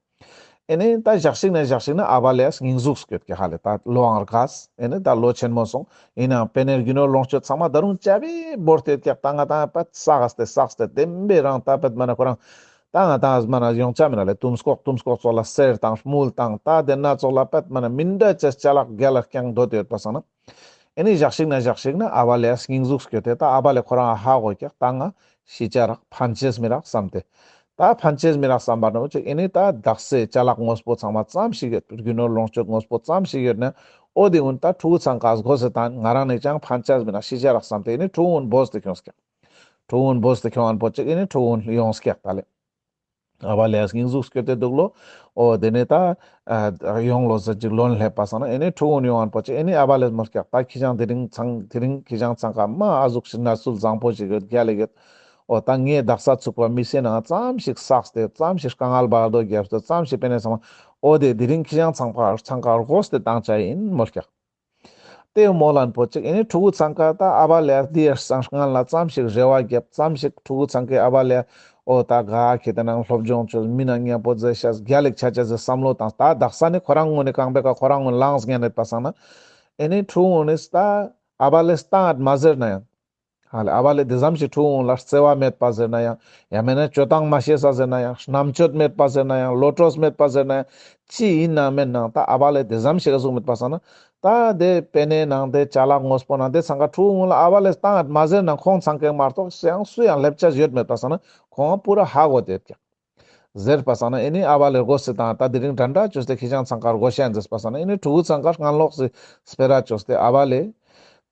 ཨེ་ནི་ད་ཞག་ཞིག་ན་ཞག་ཞིག་ན་ཨ་བ་ལེ་ཡ་སྙིང་ཟུག་སྐྱོད་ཀྱག་ཧ་ལེ། ད་ལོའང་རྒས། ཨེ་ནི་ད་ལོ་ཆེན་མོ་སོང་། ཡིན་ནའང་པེ་ནེ་རྒྱུ་ནོར་ལོངས་སྤྱོད་ཚང་མ་ད་རུང་ཅ་བེ་བོར་ཏེ་ཀྱག་ད་ང་ད་པད་བསགས་ཏེ་བསགས་ཏེ་བདེན་པའི་རང་ད་པད་མ་ན་ཁོ་རང་ད་ང་ད་མ་ན་ཡོང་ཆ་མེད་ན་ལེ། དུམ་སྐོག་དུམ་སྐོག་ཙོགས་ལ་གསེར་དང་དངུལ་དང་ད་དེ་ན་ཙོགས་ལ་པད་མ་ན་མི་འདྲ་ཅེས་ཅ་ལག་རྒྱལ་ལ་རྐྱང་འདོད་ཡོད་པ་སང་ན། ཨེ་ནི་ཞག་ཞིག་ན་ཞག་ཞིག་ན་ཨ་བ་ལེ་ཡ་སྙིང་ཟུག་སྐྱོད་དེ་ད་ཨ་བ་ལེ་ཁོ་རང་ཧ་གོ་ཀྱག་ད་ང་ཤི་ཆ་རག་ཕན་ཅེས་མི་རག་བསམ་སྟེ། ད་ཕན་ཅེས་མི་རག་བསམ་པ་ནོ་ཅིག་ཨེ་ནི་ད་དག་སའི་ཅ་ལག་དངོས་པོ་ཚང་མ་ཙམ་ཞིག་ཡོད། རྒྱུ་ནོར་ལོངས་སྤྱོད་དངོས་པོ་ཙམ་ཞིག་ཡོད་ན་འོ་དེ་ཀུན་ད་ཕྲུ་གུ་ཚང་ཀ་དགོས་སེ་ད་ང་རང་ནི་ཅང་ཕན་ཅེས་མི་རག་ཤི་ཆ་རག་བསམ་སྟེ་ཨེ་ནི་ཕྲུ་གུ་ཀུན་བོས་ཏེ་ཁྱོངས་ཀྱག་ཕྲུ་གུ་ཀུན་བོས་ཏེ་ཁྱོང་ཨན་པོ་ཅིག་ཨེ་ནི་ཕྲུ་གུ་ཀུན་ཡོངས་ཀྱག་ད་ལེ། ཨ་བ་ལེ་ཡ་སྙིང་ཟུག་སྐྱོད་དེ་འདུག་ལོ། འོ་དེ་ནས་ད་ཨ་ཡོང་ལོ་ཟེར་ཅིག་ལོན་སླེབས་པ་སང་ན་ཨེ་ནི་ཕྲུ་གུ་ཀུན་ཡོང་ཨན་པོ་ཅིག་ཨེ་ནི་ཨ་བ་ལེ་མོལ་ཀྱག་ད་ཁྱི་ཅང་དེ་རིང་ཚང་དེ་རིང་ཁྱི་ཅང་ཚང་ཀ་མ་ཨ་ཟུག་ཞིག་གནས་ཚུལ་བཟང་པོ་ཞིག་ཡོད་རྒྱལ་ལ་ཡོད། འོ་ད་ངས་དག་ས་ཚུགས་པ་མི་སེ་ནང་ཙམ་ཞིག་བསགས་ཏེ་ཙམ་ཞིག་དཀའ་ངལ་བར་དོ་བརྒྱབ་སྟེ་ཙམ་ཞིག་པེ་ནེ་ཚང་མ་འོ་དེ་དེ་རིང་ཁྱི་ཅང་ཚང་ཀ་ཚང་ཀ་དགོས་ཏེ་བཏང་ཆ་ཡིན་མོལ་ཀྱག་དེ་མོལ་ལན་པོ་ཅིག་ཨེ་ནི་ཕྲུ་གུ་ཚང་ཀ་ད་ཨ་བ་ལེ་ཡ་དེའི་སང་སྔན་ལ་ཙམ་ཞིག་རེ་བ་བརྒྱབ། ཙམ་ཞིག་ཕྲུ་གུ་ཚང་ཀའི་ཨ་བ་ལེ་ཡ་འོ་ད་ག་ཁེ་ཏེ་ནང་སློབ་སྦྱོང་ཆོས་མི་ནང་མཉམ་པོ་མཛད་ཤེས་རྒྱལ་ལ་ཆ་ཆ་ཟེར་བསམ་བློ་བཏང་། ད་དག་ས་ནི་ཁོ་རང་ངོ་ནས་རྐང་པའི་ཀ་ཁོ་རང་ངོ་ལངས་ཉན་ནེད་པ་སང་ན་ཨེ་ནི་ཕྲུ་གུ་ནི་ད་ཨ་བ་ལེ་སྟངས་མ་ཟེར་ན་ཡང་ཧ་ལེ་ཨ་བ་ལེ་དེ་ཙམ་ཞིག་ཕྲུ་གུ་ལ་བརྩེ་བ་མེད་པ་ཟེར་ན་ཡང་ཡང་མེད་ན་སྤྱོད་སྟངས་མ་ཤེས་ས་ཟེར་ན་ཡང་རྣམ་དཔྱོད་མེད་པ་ཟེར་ན་ཡང་བློ་གྲོས་མེད་པ་ཟེར་ན་ཡང་ཅི་ཡིན་ན་མེད་ནང་ད་ཨ་བ་ལེ་དེ་ཙམ་ཞིག་ག་ཟུག་མེད་པ་སང་ན་ད་དེ་པེ་ནེ་ནང་དེ་ཅ་ལག་དངོས་པོ་ནང་དེ་ཚང་ཀ་ཕྲུ་གུ་ལ་ཨ་བ་ལེ་སྟངས་མ་ཟེར་ན་ཁོང་ཚང་ཀའི་མ་གཏོགས་ཡང་སུ་ཡང་སླེབས་ཆ་ཡོད་མེད་པ་སང་ན་ཁོང་པུ་ར་ཧ་གོ་དེ་ཀྱག་ཟེར་པ་སང་ན་ཨེ་ནི་ཨ་བ་ལེ་དགོས་སེ་དང་ད་དེ་རིང་འདྲ་འདྲ་བཅོས་ཏེ་ཁྱི་ཅང་ཚང་ཀ་དགོས་ཤེས་ཟེར་པ་སང་ན་ཨེ་ནི་ཕྲུ་གུ་ཚང་ཀ་སྔན་ལོགས་སེ་སྤེ་ར་བཅོས་ཏེ་ཨ་བ་ལེ།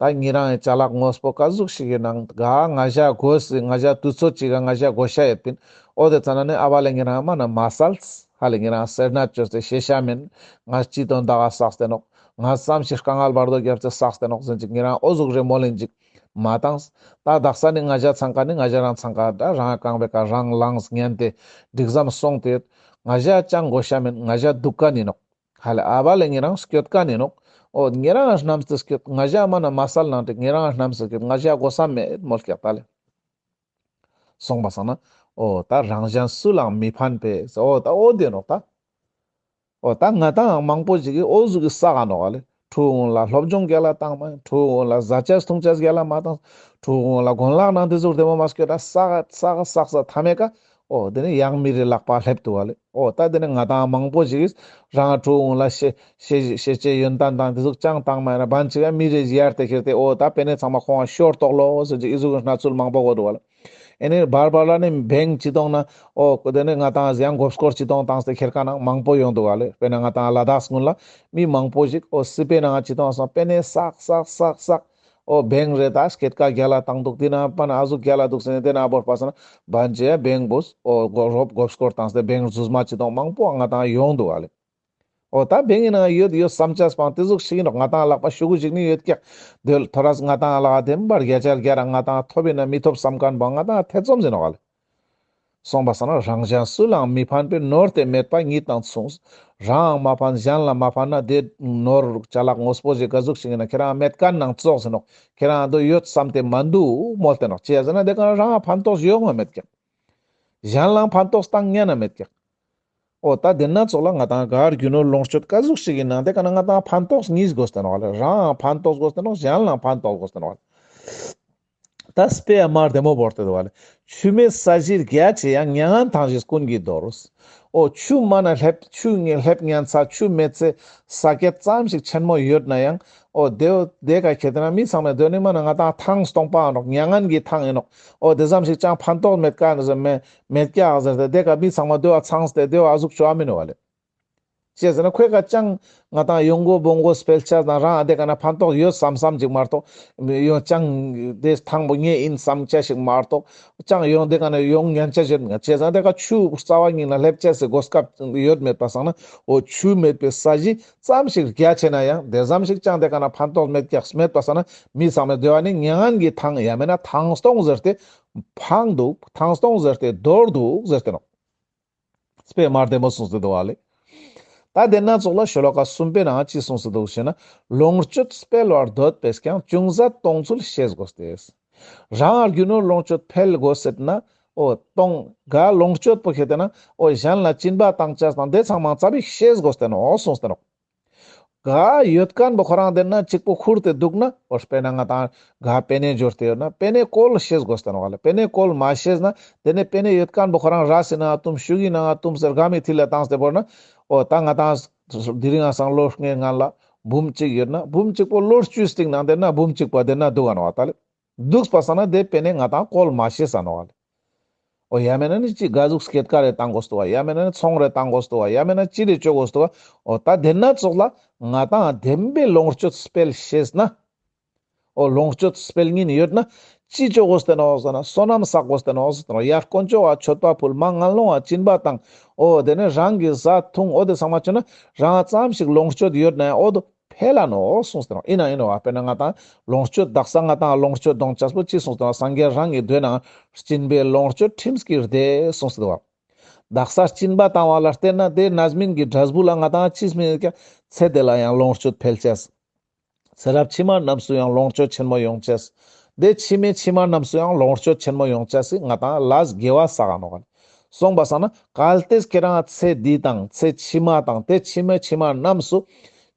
ད་ཉེ་རང་ངི་ཅ་ལག་དངོས་པོ་ཀ་ཟུག་ཞིག་གི་ནང་ག་ང་ཞ་དགོས་སེ་ང་ཞ་དུས་ཚོད་ཅིག་ག་ང་ཞ་དགོས་ཤེས་ཡོད་པིན། འོ་དེ་ཙ་ན་ནི་ཨ་བ་ལེ་ཉེ་རང་མ་ན་མ་སལ། ཧ་ལེ་ཉེ་རང་སེར་སྣ་བཅོས་ཏེ་ཤེས་ཤ་མེན། ང་སྤྱི་དོན་དག་ག་བསགས་ཏེ་ནོག་ང་ཙམ་ཞིག་དཀའ་ངལ་བར་དོ་བརྒྱབ་སྟེ་བསགས་ཏེ་ནོག་ཟེར་ཅིག་ཉེ་རང་འོ་ཟུག་རེ་མོལ་ལེན་ཅིག་མ་བཏང་། ད་དག་ས་ནི་ང་ཞ་ཚང་ཀ་ནི་ང་ཞ་རང་ཚང་ཀ་ད་རང་རྐང་པའི་ཀ་རང་ལངས་ཉན་ཏེ་སྒྲིག་ཟམ་སོང་སྟེ་ཡོད། ང་ཞ་ཅང་དགོས་ཤེས་མེད། ང་ཞ་འདུག་ག་ནི་ནོག་ཧ་ལེ་ཨ་བ་ལེ་ཉེ་རང་སྐྱོད་ག་ནི་ནོག་འོ་ཉེ་རང་རྣམས་ཏེ་སྐྱོད། ང་ཞ་མ་ན་མ་སལ་ནང་ཏེ་ཉེ་རང་རྣམས་ཏེ་སྐྱོད། ང་ཞ་དགོས་ས་མེད་མོལ་ཀྱག་ད་ལེ། སོང་པ་སང་ན། འོ་ད་རང་གཞན་སུ་ལའང་མི་ཕན་པའི། འོ་ད་འོ་དེ་ནོག་ད། འོ་ད་ང་དང་མང་པོ་ཞིག་གི་འོ་ཟུག་གི་བསགས་ནོག་ལེ། ཕྲུ་གུ་ལ་སློབ་སྦྱོང་རྒྱལ་ལ་བཏང་མ་ཡིན། ཕྲུ་གུ་ལ་ཟ་ཆས་འཐུང་ཆས་རྒྱལ་ལ་མ་བཏང་། ཕྲུ་གུ་ལ་གོན་ལག་ནང་དེ་ཟུག་བདེ་མོ་མ་སྐྱོད་ད་བསགས་བསགས་བསགས་བསགས་མཐའ་མའི་ཀ་འོ་དེ་ནི་ཡང་མི་རེ་ལག་པ་སླེབས་འདུག་ལེ། འོ་ད་དེ་ནི་ང་དང་མང་པོ་ཞིག་གིས་རང་ཕྲུ་གུ་ལ་ཤེས་ཤེས་ཤེས་བྱའི་ཡོན་ཏན་དང་དེ་ཟུག་ཅང་བཏང་མ་ཡིན་ན་བན་ཅིག་ག་མི་རེ་ཡར་དེ་ཁྱེར་ཏེ་འོ་ད་པེ་ནེ་ཚང་མ་ཁོང་ང་ཤོར་ཏོག་ལོ་ཟེར་ཅིག་ཨི་ཟུག་གི་གནས་ཚུལ་མང་པོ་གོ་འདུག་ལེ། ཨེ་ནི་བར་བར་ལ་ནི་བེང་ཅི་གཏོང་ན་འོ་དེ་ནི་ང་དང་ཡང་མགོ་སྐོར་ཅི་གཏོང་བཏང་སྟེ་ཁྱེར་ཁན་ནང་མང་པོ་ཡོང་འདུག་ལེ། དཔེར་ན་ང་དང་ལ་དྭགས་སྔོན་ལ་མི་མང་པོ་ཞིག་འོ་སི་པེ་ནང་ཅི་གཏོང་སོང་པེ་ནེ་བསགས་བསགས་བསགས་བསགས། འོ་བེང་རེ་ད་སྐེད་ཀ་རྒྱལ་ལ་བཏང་འདུག་དེ་ན་པ་ན་ཨ་ཟུག་རྒྱལ་ལ་འདུག་ཟེར་ནས་དེ་ན་བོར་པ་སང་ན་བན་ཅེ་ཡ་བེང་བོས་འོ་མགོ་རོབ་མགོ་སྐོར་བཏང་སྟེ་བེང་རྫུས་མ་ཅི་གཏོང་མང་པོ་ང་དང་ཡོང་འདུག་ལེ། འོ་ད་བེང་ཡིན་ན་ཡོད་ཡོད་བསམ་ཆས་པང་དེ་ཟུག་ཞིག་ཡིན་ནོག་ང་དང་ལག་པ་ཤུ་གུ་ཞིག་ནི་ཡོད་ཀྱག་དོལ་ཐོ་རས་ང་དང་ལག་དེ་འབར་རྒྱ་ཆལ་རྒྱ་ར་ང་དང་ཐོབ་ཡིན་ན་མི་ཐོབ་བསམ་མཁན་པོ་ང་དང་ཐེ་ཚོམ་ཟིན་ནོག་ལེ། སོང་པ་སང་ན་རང་གཞན་སུ་ལའང་མི་ཕན་པའི་ནོར་དེ་མེད་པ་ཉིད་དང་མཚུངས། རང་མ་ཕན་གཞན་ལ་མ་ཕན་ན་དེ་ནོར་ཅ་ལག་དངོས་པོ་ཞིག་ག་ཟུག་ཞིག་ཡིན་ན་ཁྱེད་རང་མེད་མཁན་ནང་ཙོགས་ཟིན་ནོག་ཁྱེད་རང་འདོད་ཡོད་བསམ་སྟེ་མ་འདུག་མོལ་ཏེ་ནོག་ཅི་ཡ་ཟེར་ན་དེ་ག་རང་ཕན་ཐོགས་ཡོང་བ་མེད་ཀྱག་གཞན་ལའང་ཕན་ཐོགས་བཏང་ཉན་ན་མེད་ཀྱག་འོ་ད་དེ་ན་ཙོགས་ལ་ང་དང་ག་རྒྱུ་ནོར་ལོངས་སྤྱོད་ག་ཟུག་ཞིག་ཡིན་ན་དེ་ག་ན་ང་དང་ཕན་ཐོགས་གཉིས་དགོས་ཏེ་ནོག་ལེ། རང་ཕན་ཐོགས་དགོས་ཏེ་ནོག་གཞན་ལའང་ཕན་ཐོགས་དགོས་ཏེ་ནོག་ལེ། ད་དཔེ་ཡ་མ་བདེ་མོ་བོར་ཏེ་འདུག་ལེ། ཆུ་མེད་ས་གཞི་རྒྱ་ཆེ་ཡང་། མྱ་ངན་ཐང་བཞིན་ཀུན་གྱིས་འདོར། འོ་ཆུ་མ་ན་སླེབས་ཆུ་ངས་སླེབས་ཉན་ས་ཆུ་མེད་ཚེ་ས་སྐྱེད་ཙམ་ཞིག་ཆེན་མོ་ཡོད་ན་ཡང་འོ་དེ་དེ་ག་ཁྱེད་དེ་ན་མི་ཚང་མས་དོ་ནི་མ་ན་ང་དང་ཐང་སྟོང་པ་ཨིན་ནོག་མྱ་ངན་གྱི་ཐང་ཨིན་ནོག་འོ་དེ་ཙམ་ཞིག་ཅང་ཕན་ཐོགས་མེད་ཀ་ཟེར་མེད་མེད་ཀྱག་ཟེར་ཏེ་དེ་ག་མི་ཚང་མ་དེ་བ་ཚང་སྟེ་དེ་བ་ཨ་ཟུག་ཆོ་ཨ་མིན་ནོག་ལེ། ཅི་ཟེར་ན་ཁོའི་ཀ་ཅང་ང་ཏང་ཡོང་སྒོ་བོང་སྒོ་སྤེལ་ཅེས་ན་རང་དེ་ཀ་ན་ཕན་ཐོགས་ཡོད་བསམ་བསམ་ཅིག་མ་གཏོགས། ཡོང་ཅང་དེ་ཐང་པོ་ངེས་ཡིན་བསམ་ཅེས་ཞིག་མ་གཏོགས། ཅང་ཡོང་དེ་ཀ་ན་ཡོང་ཉན་ཅེས་ཡོད་མེད། ཅི་ཟེར་ན་དེ་ཀ་ཆུ་རྩ་བ་ཉིད་ལ་སླེབས་ཅེས་སི་གོ་སྐབས་ཡོད་མེད་པ་སང་ན། འོ་ཆུ་མེད་པའི་ས་གཞི་ཙམ་ཞིག་རྒྱ་ཆེ་ན་ཡང་དེ་ཙམ་ཞིག་ཅང་དེ་ཀ་ན་ཕན་ཐོགས་མེད་ཀྱག་མེད་པ་སང་ན། མི་ཚང་མས་དེ་བ་ནི་མྱ་ངན་གྱི་ཐང་ཡང་མེད་ན་ཐང་སྟོང་ཟེར་ཏེ་ཕངས་འདུག་ཐང་སྟོང་ཟེར་ཏེ་འདོར་འདུག་ཟེར་ཏེ་ནོག་དཔེ་མ་བདེ་མོ་གསུངས་ཏེ་འདུག་བ་ལེ། ད་དེ་ན་ཙོགས་ལ་ཤོ་ལོ་ཀ་གསུམ་པའི་ནང་ཅི་གསུངས་ཏེ་འདུག་ཞེ་ན། ལོངས་སྤྱོད་སྤེལ་བར་འདོད་པས་ཀྱང་། ཅུང་ཟད་གཏོང་ཚུལ་ཤེས་དགོས་ཏེ། རང་རྒྱུ་ནོར་ལོངས་སྤྱོད་འཕེལ་དགོས་ཟེར་ན། འོ་གཏོང་ག་ལོངས་སྤྱོད་པོ་ཁེ་ཏེ་ན། འོ་གཞན་ལ་སྦྱིན་པ་བཏང་ཅེས་དང་དེ་ཚང་མ་ཙ་པིག་ཤེས་དགོས་ཏེ་ནོག་གསུངས་ཏེ་ནོག་ག་ཡོད་མཁན་པོ་ཁོ་རང་དེ་ན་གཅིག་པོ་ཁུར་ཏེ་འདུག་ན། འོ་དཔེར་ན་ང་ཏང་ག་པེ་ནེ་འབྱོར་ཏེ་ཡོད་ན་པེ་ནེ་བཀོལ་ཤེས་དགོས་ཏེ་ནོག་ལེ། པེ་ནེ་བཀོལ་མ་ཤེས་ན་དེ་ནེ་པེ་ནེ་ཡོད་མཁན་པོ་ཁོ་རང་རས་སི་ནང་ང་བཏུམ་ཤུ་གུའི་ནང་ང་བཏུམ་ཟེར་ག་མི་ཐི་ལ་བཏང་སྟེ་བོར་ན། འོ་ད་ང་ཏང་དེ་རིང་ང་སང་ལོ་ལྔའི་སྔན་ལ་འབུམ་གཅིག་ཡོད་ན་འབུམ་གཅིག་པོ་ལོ་བཅུའི་སྟེང་ནང་དེ་ན་འབུམ་གཅིག་པོ་དེ་ན་འདུག་ག་ནོག་ད་ལེ། འདུག་པ་སང་ན་དེ་པེ་ནེ་ང་ཏང་བཀོལ་མ་ཤེས་ས་ནོག་ལེ། འོ་ཡང་མེད་ན་ནི་ཅི་ག་ཟུག་སྐྱེད་ཀ་རེ་བཏང་དགོས་འདུག་བ། ཡང་མེད་ན་ནི་ཚོང་རེ་བཏང་དགོས་འདུག་བ། ཡང་མེད་ན་ཅི་རེ་བཅོ་དགོས་འདུག་བ། འོ་ད་དེ་ན་ཙོགས་ལ་ང་ཏང་བདེན་པའི་ལོངས་སྤྱོད་སྤེལ་ཤེས་ན། འོ་ལོངས་སྤྱོད་སྤེལ་ཉིན་ཡོད་ན་ཅི་བཅོ་དགོས་ཏེ་ནོག་ཟེར་ན་བསོད་ནམས་བསགས་དགོས་ཏེ་ནོག་ཟེར་ན། ཡར་དཀོན་མཆོག་ག་མཆོད་པ་ཕུལ། མར་ངན་སློང་ང་སྦྱིན་པ་བཏང་། འོ་དེ་ནེ་རང་གི་བཟའ་འཐུང་འོ་དེ་ཚང་མ་བཅོ་ན་རང་ཙམ་ཞིག་ལོངས་སྤྱོད་ཡོད་ན་ཡང་འོ་དོ་འཕེལ་ལ་ནོག་གསུངས་ཏེ་ནོག་ཡིན་ན་ཡིན་ནོག་བ། དཔེར་ན་ང་ཏང་ལོངས་སྤྱོད་དག་ས་ང་ཏང་ལོངས་སྤྱོད་གཏོང་ཅེས་པོ་ཅི་གསུངས་ཏེ་ནོག་སངས་རྒྱས་རང་གི་མདོའི་ནང་སྦྱིན་པས་ལོངས་སྤྱོད་ཁྲིམས་ཀྱིས་བདེ་གསུངས་ཏེ་འདུག་བ། དག་ས་སྦྱིན་པ་བཏང་བ་ལ་བརྟེན་ན་དེ་རྣམ་སྨིན་གྱི་འབྲས་བུ་ལ་ང་ཏང་ཅི་སྨིན་ཀྱང་ཚེ་འདི་ལ་ཡང་ལོངས་སྤྱོད་འཕེལ་ཅེས། ཚེ་རབས་ཕྱི་མ་རྣམས་སུ་ཡང་ལོངས་སྤྱོད་ཆེན་མོ་ཡོང་ཅེས། དེ་ཕྱི་མའི་ཕྱི་མ་རྣམས་སུ་ཡང་ལོངས་སྤྱོད་ཆེན་མོ་ཡོང་ཅེས་སི་ང་ཏང་ལས་དགེ་བ་བསགས་ནོག་ག་ལེ། སོང་པ་སང་ན་གལ་ཏེ་ཁྱེད་རང་ཚེ་འདི་དང་ཚེ་ཕྱི་མ་དང་དེ་ཕྱི་མའི་ཕྱི་མ་རྣམས་སུ་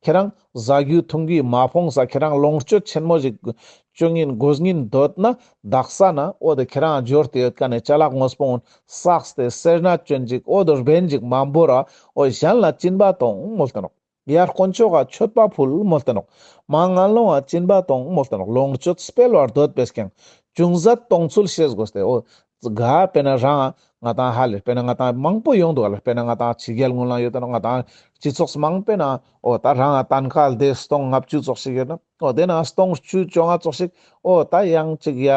ཁྱེད་རང་བཟའ་རྒྱུ་འཐུང་རྒྱུ་མ་ཕོངས་ས་ཁྱེད་རང་ལོངས་སྤྱོད་ཆེན་མོ་ཞིག་བཅོ་ཉིན་དགོས་ཉིན་འདོད་ན་དག་ས་ན་འོ་དེ་ཁྱེད་རང་འབྱོར་ཏེ་ཡོད་མཁན་ནི་ཅ་ལག་དངོས་པོ་བསགས་ཏེ་སེར་སྣ་བཅོ་ཅིག་འོ་དོ་སྦེ་ཅིག་མ་བོར་ར་འོ་གཞན་ལ་སྦྱིན་པ་གཏོང་མོལ་ཏེ་ནོག་ཡར་དཀོན་མཆོག་ག་མཆོད་པ་ཕུལ་མོལ་ཏེ་ནོག་མར་ངན་སློང་ང་སྦྱིན་པ་གཏོང་མོལ་ཏེ་ནོག་ལོངས་སྤྱོད་སྤེལ་བར་འདོད་པས་ཀྱང་། ཅུང་ཟད་གཏོང་ཚུལ་ཤེས་དགོས་ཏེ། འོ་ག་དཔེར་ན་རང་ང་ཏང་ཧ་ལེ་དཔེར་ན་ང་ཏང་མང་པོ་ཡོང་འདུག་ག་ལེ། དཔེར་ན་ང་ཏང་ཕྱི་རྒྱལ་ངོས་ལ་ཡོད་དེ་ནོག་ང་ཏང་སྤྱི་ཚོགས་མང་པོའི་ནང་འོ་ད་རང་ང་ཏང་གལ་ཏེ་སྟོང་ལྔ་བཅུ་ཙོགས་ཤིག་ཡོད་ན་འོ་དེ་ནང་སྟོང་བཅུ་བཅོ་ལྔ་ཙོགས་ཤིག་འོ་ད་ཡང་ཅིག་ཡ་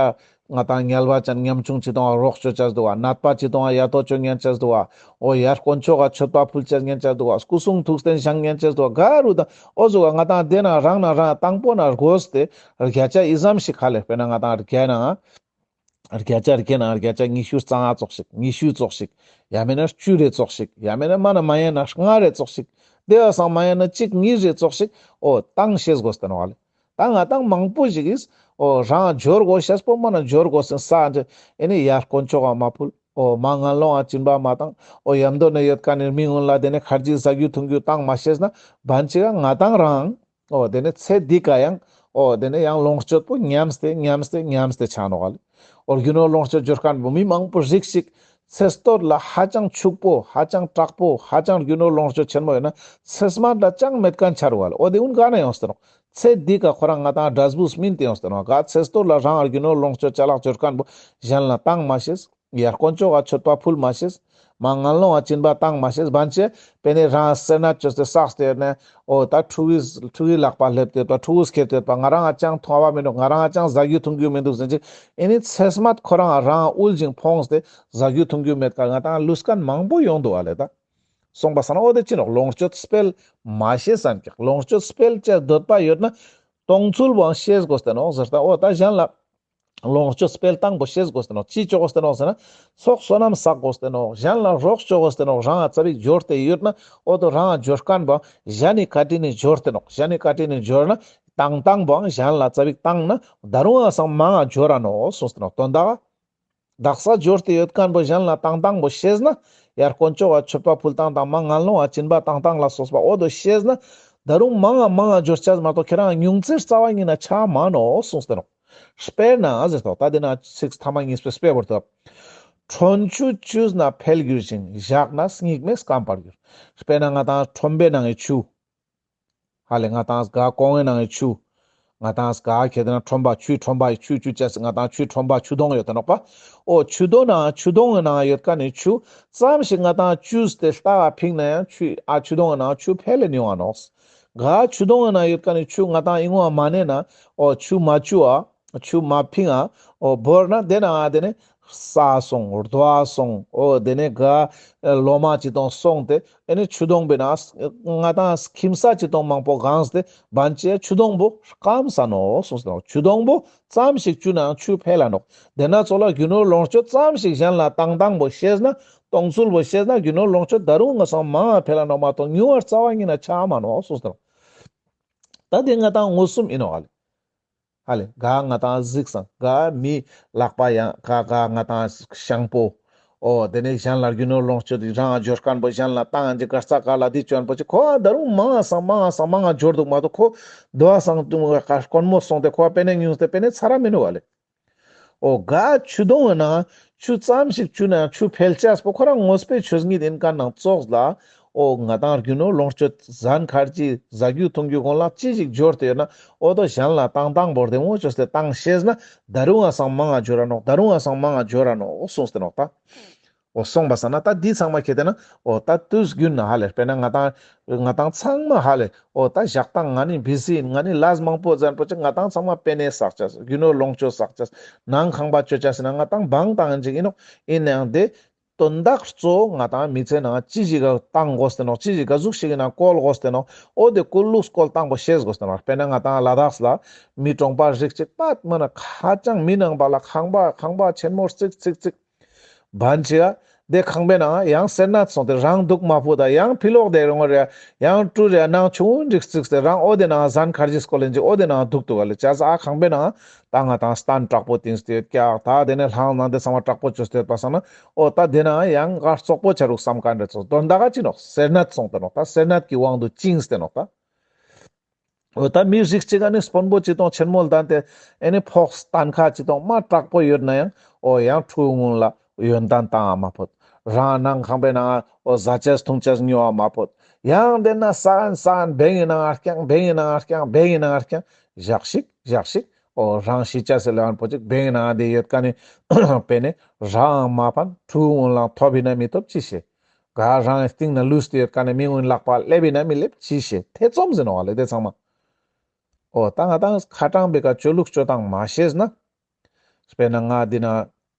ང་ཏང་ཉལ་བ་ཅན་ཉམ་ཆུང་ཅི་དང་རོགས་བཅོ་ཅེས་འདུག་བ། ནད་པ་ཅི་དང་ཡ་ཏོ་བཅོ་ཉན་ཅེས་འདུག་བ། འོ་ཡར་དཀོན་མཆོག་ག་མཆོད་པ་ཕུལ་ཅེས་ཉན་ཅེས་འདུག་བ། སྐུ་གསུང་ཐུགས་རྟེན་བཞེངས་ཉན་ཅེས་འདུག་བ། ག་རུ་དང་འོ་ཟུག་ག་ང་ཏང་དེ་ནང་རང་ནང་རང་དང་པོ་ནང་དགོས་ཏེ་བརྒྱ་ཆ་ཨི་ཙམ་ཞིག་ཧ་ལེ་དཔེར་ན་ང་ཏང་བརྒྱ་ནང་བརྒྱ་ཆ་བརྒྱ་ནང་བརྒྱ་ཆ་ཉི་ཤུ་རྩ་ལྔ་ཙོགས་ཤིག་ཉི་ཤུ་ཙོགས་ཤིག་ཡང་མེད་ན་བཅུ་རེ་ཙོགས་ཤིག་ཡང་མེད་ན་མ་ན་མ་ཡན་ན་ལྔ་རེ་ཙོགས་ཤིག་དེ་བ་སང་མ་ཡན་ན་གཅིག་གཉིས་རེ་ཙོགས་ཤིག་འོ་བཏང་ཤེས་དགོས་ཏེ་ནོག་ལེ། ད་ང་ཏང་མང་པོ་ཞིག་གིས་འོ་རང་འབྱོར་དགོས་ཤེས་པོ་མ་ན་འབྱོར་དགོས་ཟེར་ས་འདྲེ་ཨེ་ནི་ཡར་དཀོན་མཆོག་ག་མ་ཕུལ། འོ་མར་ངན་སློང་ང་སྦྱིན་པ་མ་བཏང་། འོ་ཡམ་དོ་ནེ་ཡོད་མཁན་ནི་མི་ངོ་ལ་དེ་ནེ་ཁར་ཇི་བཟའ་རྒྱུ་འཐུང་རྒྱུ་བཏང་མ་ཤེས་ན་བན་ཅིག་ག་ང་ཏང་རང་འོ་དེ་ནེ་ཚེ་འདི་ཀ་ཡང་འོ་དེ་ནེ་ཡང་ལོངས་སྤྱོད་པོ་ཉམས་ཏེ་ཉམས་ཏེ་ཉམས་ཏེ་ཆ་ནོག་ལེ། འོ་རྒྱུ་ནོར་ལོངས་སྤྱོད་འབྱོར་མཁན་པོ་མི་མང་པོ་རིགས་ཤིག་ཚེ་སྟོད་ལ་ཧ་ཅང་ཕྱུག་པོ་ཧ་ཅང་དྲག་པོ་ཧ་ཅང་རྒྱུ་ནོར་ལོངས་སྤྱོད་ཆེན་མོ་ཡོད་ན་ཚེ་སྨད་ལ་ཅང་མེད་མཁན་ཆ་རུག་ལེ། འོ་དེ་ཀུན་ག་ནེ་ཡོངས་ཏེ་ནོག་ཚེ་འདི་ཀ་ཁོ་རང་ང་ཏང་འབྲས་བུ་སྨིན་ཏེ་ཡོངས་ཏེ་ནོག་ག་ཚེ་སྟོད་ལ་རང་རྒྱུ་ནོར་ལོངས་སྤྱོད་ཅ་ལག་འབྱོར་མཁན་པོ་གཞན་ལ་བཏང་མ་ཤེས། ཡར་དཀོན་མཆོག་ག་མཆོད་པ་ཕུལ་མ་ཤེས། མར་ངན་སློང་ང་སྦྱིན་པ་བཏང་མ་ཤེས། བན་ཅིག་དཔེར་ན་རང་སེར་སྣ་བཅོས་ཏེ་བསགས་ཏེ་ཡོད་ན་འོ་ད་ཕྲུ་གུའི་ཕྲུ་གུའི་ལག་པ་སླེབས་ཏེ་ཡོད་པ་ཕྲུ་གུ་སྐྱེས་ཏེ་ཡོད་པ་ང་རང་ང་ཅང་མཐོང་བ་མི་འདུག་ང་རང་ང་ཅང་བཟའ་རྒྱུ་འཐུང་རྒྱུ་མི་འདུག་ཟེར་ཅིག་ཨེ་ནི་ཚེ་སྨད་ཁོ་རང་རང་དབུལ་ཞིང་ཕོངས་ཏེ་བཟའ་རྒྱུ་འཐུང་རྒྱུ་མེད་ཀ་ང་ཏང་ལུས་མཁན་མང་པོ་ཡོང་འདུག་ལེ། ད་སོང་པ་སང་ན་འོ་དེ་ཅི་ནོག་ལོངས་སྤྱོད་སྤེལ་མ་ཤེས་ཟེར་ཀྱག་ལོངས་སྤྱོད་སྤེལ་ཅེས་འདོད་པ་ཡོད་ན་གཏོང་ཚུལ་བོའང་ཤེས་དགོས་ཏེ་ནོག་ཟེར་ད་འོ་ད་གཞན་ལ་ལོངས་སྤྱོད་སྤེལ་སྟངས་པོ་ཤེས་དགོས་ཏེ་ནོག་ཅི་བཅོ་དགོས་ཏེ་ནོག་ཟེར་ན། ཚོགས་བསོད་ནམས་བསགས་དགོས་ཏེ་ནོག་གཞན་ལ་རོགས་བཅོ་དགོས་ཏེ་ནོག་རང་ང་ཙ་པིག་འབྱོར་ཏེ་ཡོད་ན་འོ་དོ་རང་ང་འབྱོར་མཁན་པོ་གཞན་ནི་བཀའ་དྲིན་ནི་འབྱོར་ཏེ་ནོག་གཞན་ནི་བཀའ་དྲིན་ནི་འབྱོར་ན་བཏང་བཏང་པོའང་གཞན་ལ་ཙ་པིག་བཏང་ན་ད་རུང་ང་སང་མང་ང་འབྱོར་ར་ནོག་གསུངས་ཏེ་ནོག་དོན་དག་དག་ས་འབྱོར་ཏེ་ཡོད་མཁན་པོ་གཞན་ལ་བཏང་བཏང་པོ་ཤེས་ན་ཡར་དཀོན་མཆོག་ག་མཆོད་པ་ཕུལ་སྟངས་དང་མར་ངན་སློང་ང་སྦྱིན་པ་བཏང་སྟངས་ལ་སོགས་པ་འོ་དོ་ཤེས་ན་ད་རུང་མང་ང་མང་ང་འབྱོར་ཅེས་མ་གཏོགས་ཁྱེད་རང་ཉུང་ཙེ་རྩ་བ་ཉིད་ན་ཆ་མ་ནོག་གསུངས་ཏེ་ནོག་དཔེར་ན་ཟེར་ཏོ་ད་དེ་ན་ཚིག་ཐ་མ་གཉིས་པའི་དཔེ་བོར་ཏོ། ཁྲོན་ཆུ་བཅུས་ན་འཕེལ་འགྱུར་ཞིང་། བཞག་ན་སྙིགས་མས་སྐམ་པར་འགྱུར། དཔེར་ན་ང་ཏང་ཁྲོན་པའི་ནང་གི་ཆུ། ཧ་ལེ་ང་ཏང་ག་གོང་ངི་ནང་གི་ཆུ། ང་ཏང་ག་ཁེ་ཏེ་ན་ཁྲོན་པ་ཆུའི་ཁྲོན་པ་ཆུ་ཆུ་ཅེས་ང་ཏང་ཆུའི་ཁྲོན་པ་ཆུ་དོང་ཡོད་དེ་ནོག་པ། འོ་ཆུ་དོང་ན་ཆུ་དོང་གི་ནང་ཡོད་ཁན་ནི་ཆུ་ཙམ་ཞིག་ང་ཏང་ཆུ་དེ་ལྟ་བ་ཕིང་ན་ཡང་ཆུ་ཨ་ཆུ་དོང་གི་ནང་ཆུ་འཕེལ་ལེ་ནི་ཡོང་ང་ནོག། ག་ཆུ་དོང་གི་ནང་ཡོད་ཁན་ནི་ཆུ་ང་ཏང་ཨིན་བ་མ་ནེ་ན་འོ་ཆུ་མ་ཆུ་ཨ་ཆུ་མ་ཕིང་ཨ་འོ་བོར་ན་དེ་ན་ཨ་དེ་ནི་ས་སོང་རྡོ་སོང་འོ་དེ་ནི་ག་ལོ་མ་ཅི་དང་སོང་སྟེ་ཨེ་ནི་ཆུ་དོང་པེ་ན་ང་ཏང་ཁྱིམ་ས་ཅི་དང་མང་པོ་གངས་ཏེ་བན་ཅེ་ཆུ་དོང་པོ་སྐམ་ས་ནོག་གསུངས་ཏེ་ནོག། ཆུ་དོང་པོ་ཙམ་ཞིག་ཆུ་ནང་ཆུ་འཕེལ་ལ་ནོག། དེ་ན་ཚོ་ལ་རྒྱུ་ནོར་ལོངས་སྤྱོད་ཙམ་ཞིག་གཞན་ལ་བཏང་བཏང་པོ་ཤེས་ན་གཏོང་ཚུལ་པོ་ཤེས་ན་རྒྱུ་ནོར་ལོངས་སྤྱོད་ད་རུང་ང་སང་མང་ང་འཕེལ་ལ་ནོག་མ་གཏོགས་ཉུང་བར་རྩ་བ་ཉིད་ན་ཆ་མ་ནོག་གསུངས་ཏེ་ནོག། ད་དེ་ང་ཏང་མངོན་སུམ་ཨིན་ནོག་ཨ་ལེ། ཧ་ལེ་ག་ང་ཏང་གཟིགས་སང་ག་མི་ལག་པ་ཡང་ག་ག་ང་ཏང་ཤང་པོ། འོ་དེ་ནས་གཞན་ལ་རྒྱུ་ནོར་ལོངས་སྤྱོད་དེ་རང་འབྱོར་ཁན་པོ་གཞན་ལ་བཏང་ཅིག་གར་ས་ག་ལ་དེ་བཅོན་པོ་ཅིག་ཁོ་ཨ་ད་རུང་མང་ང་སང་མང་ང་སང་མང་ང་འབྱོར་འདུག་མ་གཏོགས་ཁོ་དོ་བ་སང་དཀོན་མོ་སོང་སྟེ་ཁོ་ཨ་པེ་ནེ་ཉུང་སྟེ་པེ་ནེ་ཚ་ར་མི་ནུག་ཨ་ལེ། འོ་ག་ཆུ་དོང་ན་ཆུ་ཙམ་ཞིག་ཆུ་ན་ཆུ་འཕེལ་ཅེས་པོ་ཁོ་རང་དངོས་པོའི་ཆོས་ཉིད་ཨིན་ཁན་ནང་ཙོགས་ལ། འོ་ང་ཏང་རྒྱུ་ནོར་ལོངས་སྤྱོད་ཟན་ཁར་ཅི་ཟ་རྒྱུ་འཐུང་རྒྱུ་གོན་ལག་ཅི་ཞིག་འབྱོར་ཏེ་ཡོད་ན་འོ་དོ་གཞན་ལ་བཏང་བཏང་པོ་རྡེ་མོ་ཅོས་ཏེ་བཏང་ཤེས་ན་ད་རུང་ང་སང་མང་ང་འབྱོར་ར་ནོག། ད་རུང་ང་སང་མང་ང་འབྱོར་ར་ནོག་གསུངས་ཏེ་ནོག་ད། འོ་སོང་པ་སང་ན་ད་འདི་ཚང་མ་ཁེ་ཏེ་ན་འོ་ད་དུས་རྒྱུན་ན་ཧ་ལེ་དཔེར་ན་ང་ཏང་ང་ཏང་ཚང་མ་ཧ་ལེ་འོ་ད་ཞག་དང་ང་ནི་བི་ཟི་ཨིན། ང་ནི་ལས་མང་པོ་ཟན་པོ་ཅིག་ང་ཏང་ཚང་མ་པེ་ནེ་བསགས་ཅེས་རྒྱུ་ནོར་ལོངས་སྤྱོད་བསགས་ཅེས་ནང་ཁང་པ་ཅོ་ཅེས་ཟེར་ན་ང་ཏང་བང་བཏང་ཅིག་ཨིན་ནོག། ཨིན་ནའང་དེ་དོན་དག་གཙོ་བོ་ང་ཏང་མི་ཚེ་ནང་ཅི་ཞིག་ག་བཏང་དགོས་ཏེ་ནོག། ཅི་ཞིག་ག་ཟུག་ཞིག་ཡིན་ན་བཀོལ་དགོས་ཏེ་ནོག། འོ་དེ་བཀོལ་ལུགས་བཀོལ་སྟངས་པོ་ཤེས་དགོས་ཏེ་ནོག། དཔེར་ན་ང་ཏང་ལ་དྭགས་ལ་མི་གྲོང་པ་རིགས་ཅིག་པད་མ་ན་ཁ་ཅང་མི་ནང་པ་ལ་ཁང་པ་ཁང་པ་ཆེན་མོ་རྩིག་རྩིག་རྩིག་བན་ཅིག་ག་དེ་ཁང་པའི་ནང་ཡང་སེར་སྣ་སོང་སྟེ་རང་འདུག་མ་ཕོད་ད་ཡང་ཕི་ལོག་དེ་རོང་རེ་ཡང་ཀྲུ་རེ་ནང་ཆུང་ངུན་རིགས་རྩིག་སྟེ་རང་འོ་དེ་ནང་ཟན་ཁར་ཇི་སྐོལ་ལེན་ཅིག་འོ་དེ་ནང་འདུག་འདུག་ག་ལེ་ཅ་ས་ཨ་ཁང་པའི་ནང་ད་ང་ཏང་སྟན་དྲག་པོ་བཏིང་སྟེ་ཡོད་ཀྱག། ད་དེ་ནས་ལྷང་ནང་དེ་ཚང་མ་དྲག་པོ་བཅོས་ཏེ་ཡོད་པ་སང་ན་འོ་ད་དེ་ན་ཡང་ག་བཙོག་པོ་ཆ་རུག་བསམ་མཁན་རེ་ཚོ་དོན་དག་ག་ཅི་ནོག། སེར་སྣ་སོང་སྟེ་ནོག། ད་སེར་སྣ་གི་དབང་དུ་བཅིངས་ཏེ་ནོག་ད། འོ་ད་མི་རིགས་གཅིག་ག་ནི་དཔོན་པོ་ཅི་དང་ཆེན་མོ་ལྡན་ཏེ་ཨེ་ནི་ཕོགས་སྟན་ཁ་ཅི་དང་མ་དྲག་པོ་ཡོད་ན་ཡང་འོ་ཡང་ཕྲུ་གུ་ལ་ཡོན་ཏན་བཏང་བ་མ་ཕོད། རང་ནང་ཁང་པའི་ནང་འོ་ཟ་ཆས་འཐུང་ཆས་ཉོ་བ་མ་ཕོད། ཡང་དེ་ན་ས་གན་ས་གན་བེང་གི་ནང་ང་རྐྱང་བེང་གི་ནང་ང་རྐྱང་བེང་གི་ནང་ང་རྐྱང་ཞག་ཞིག་ཞག་ཞིག་འོ་རང་ཤི་ཆ་སེ་ལ་ཡང་པོ་ཅིག་བེང་གི་ནང་དེ་ཡོད་ཀ་ནི་པེ་ནེ་རང་མ་ཕན་ཕྲུ་གུ་ལ་ཐོབ་ཡིན་ན་མི་ཐོབ་ཅི་ཤེས། ག་རང་སྟེང་ན་ལུས་ཏེ་ཡོད་ཀ་ནི་མི་ངོན་ལག་པ་སླེབ་ཡིན་ན་མི་སླེབ་ཅི་ཤེས། ཐེ་ཚོམ་ཟེར་ནོག་ལེ་དེ་ཚང་མ། འོ་ད་ང་ཏང་ཁ་གྲངས་པའི་ཀ་ཅོ་ལུགས་ཅོ་སྟངས་མ་ཤེས་ན། དཔེར་ན་ང་འདི་ན་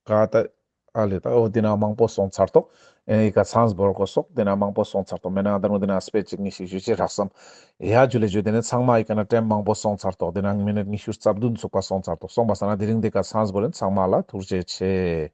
ག་ད་ཨ་ལེ་ད་འོ་འདི་ན་མང་པོ་སོང་ཚར་ཏོག། ཨེ་ཡི་ཀ་ཚང་བོར་གོ་སོག་འདི་ན་མང་པོ་སོང་ཚར་ཏོག། མེད་ན་ད་རུང་འདི་ན་སྤེ་ཅིག་ཉིས་ཤིག་ཞུ་ཅེས་རག་སམ། ཡ་ཇུ་ལེ་ཇུ་དེ་ནས་ཚང་མ་ཡི་ཀ་ན་ཊེམ་མང་པོ་སོང་ཚར་ཏོག། འདི་ན་མི་ནཊ་ཉི་ཤུ་རྩ་བདུན་ཚུགས་པ་སོང་ཚར་ཏོག། སོང་པ་སང་ན་དེ་རིང་འདི་ཀ་ཚང་བོར་ཡིན། ཚང་མ་ལ་ཐུགས་རྗེ་ཆེ།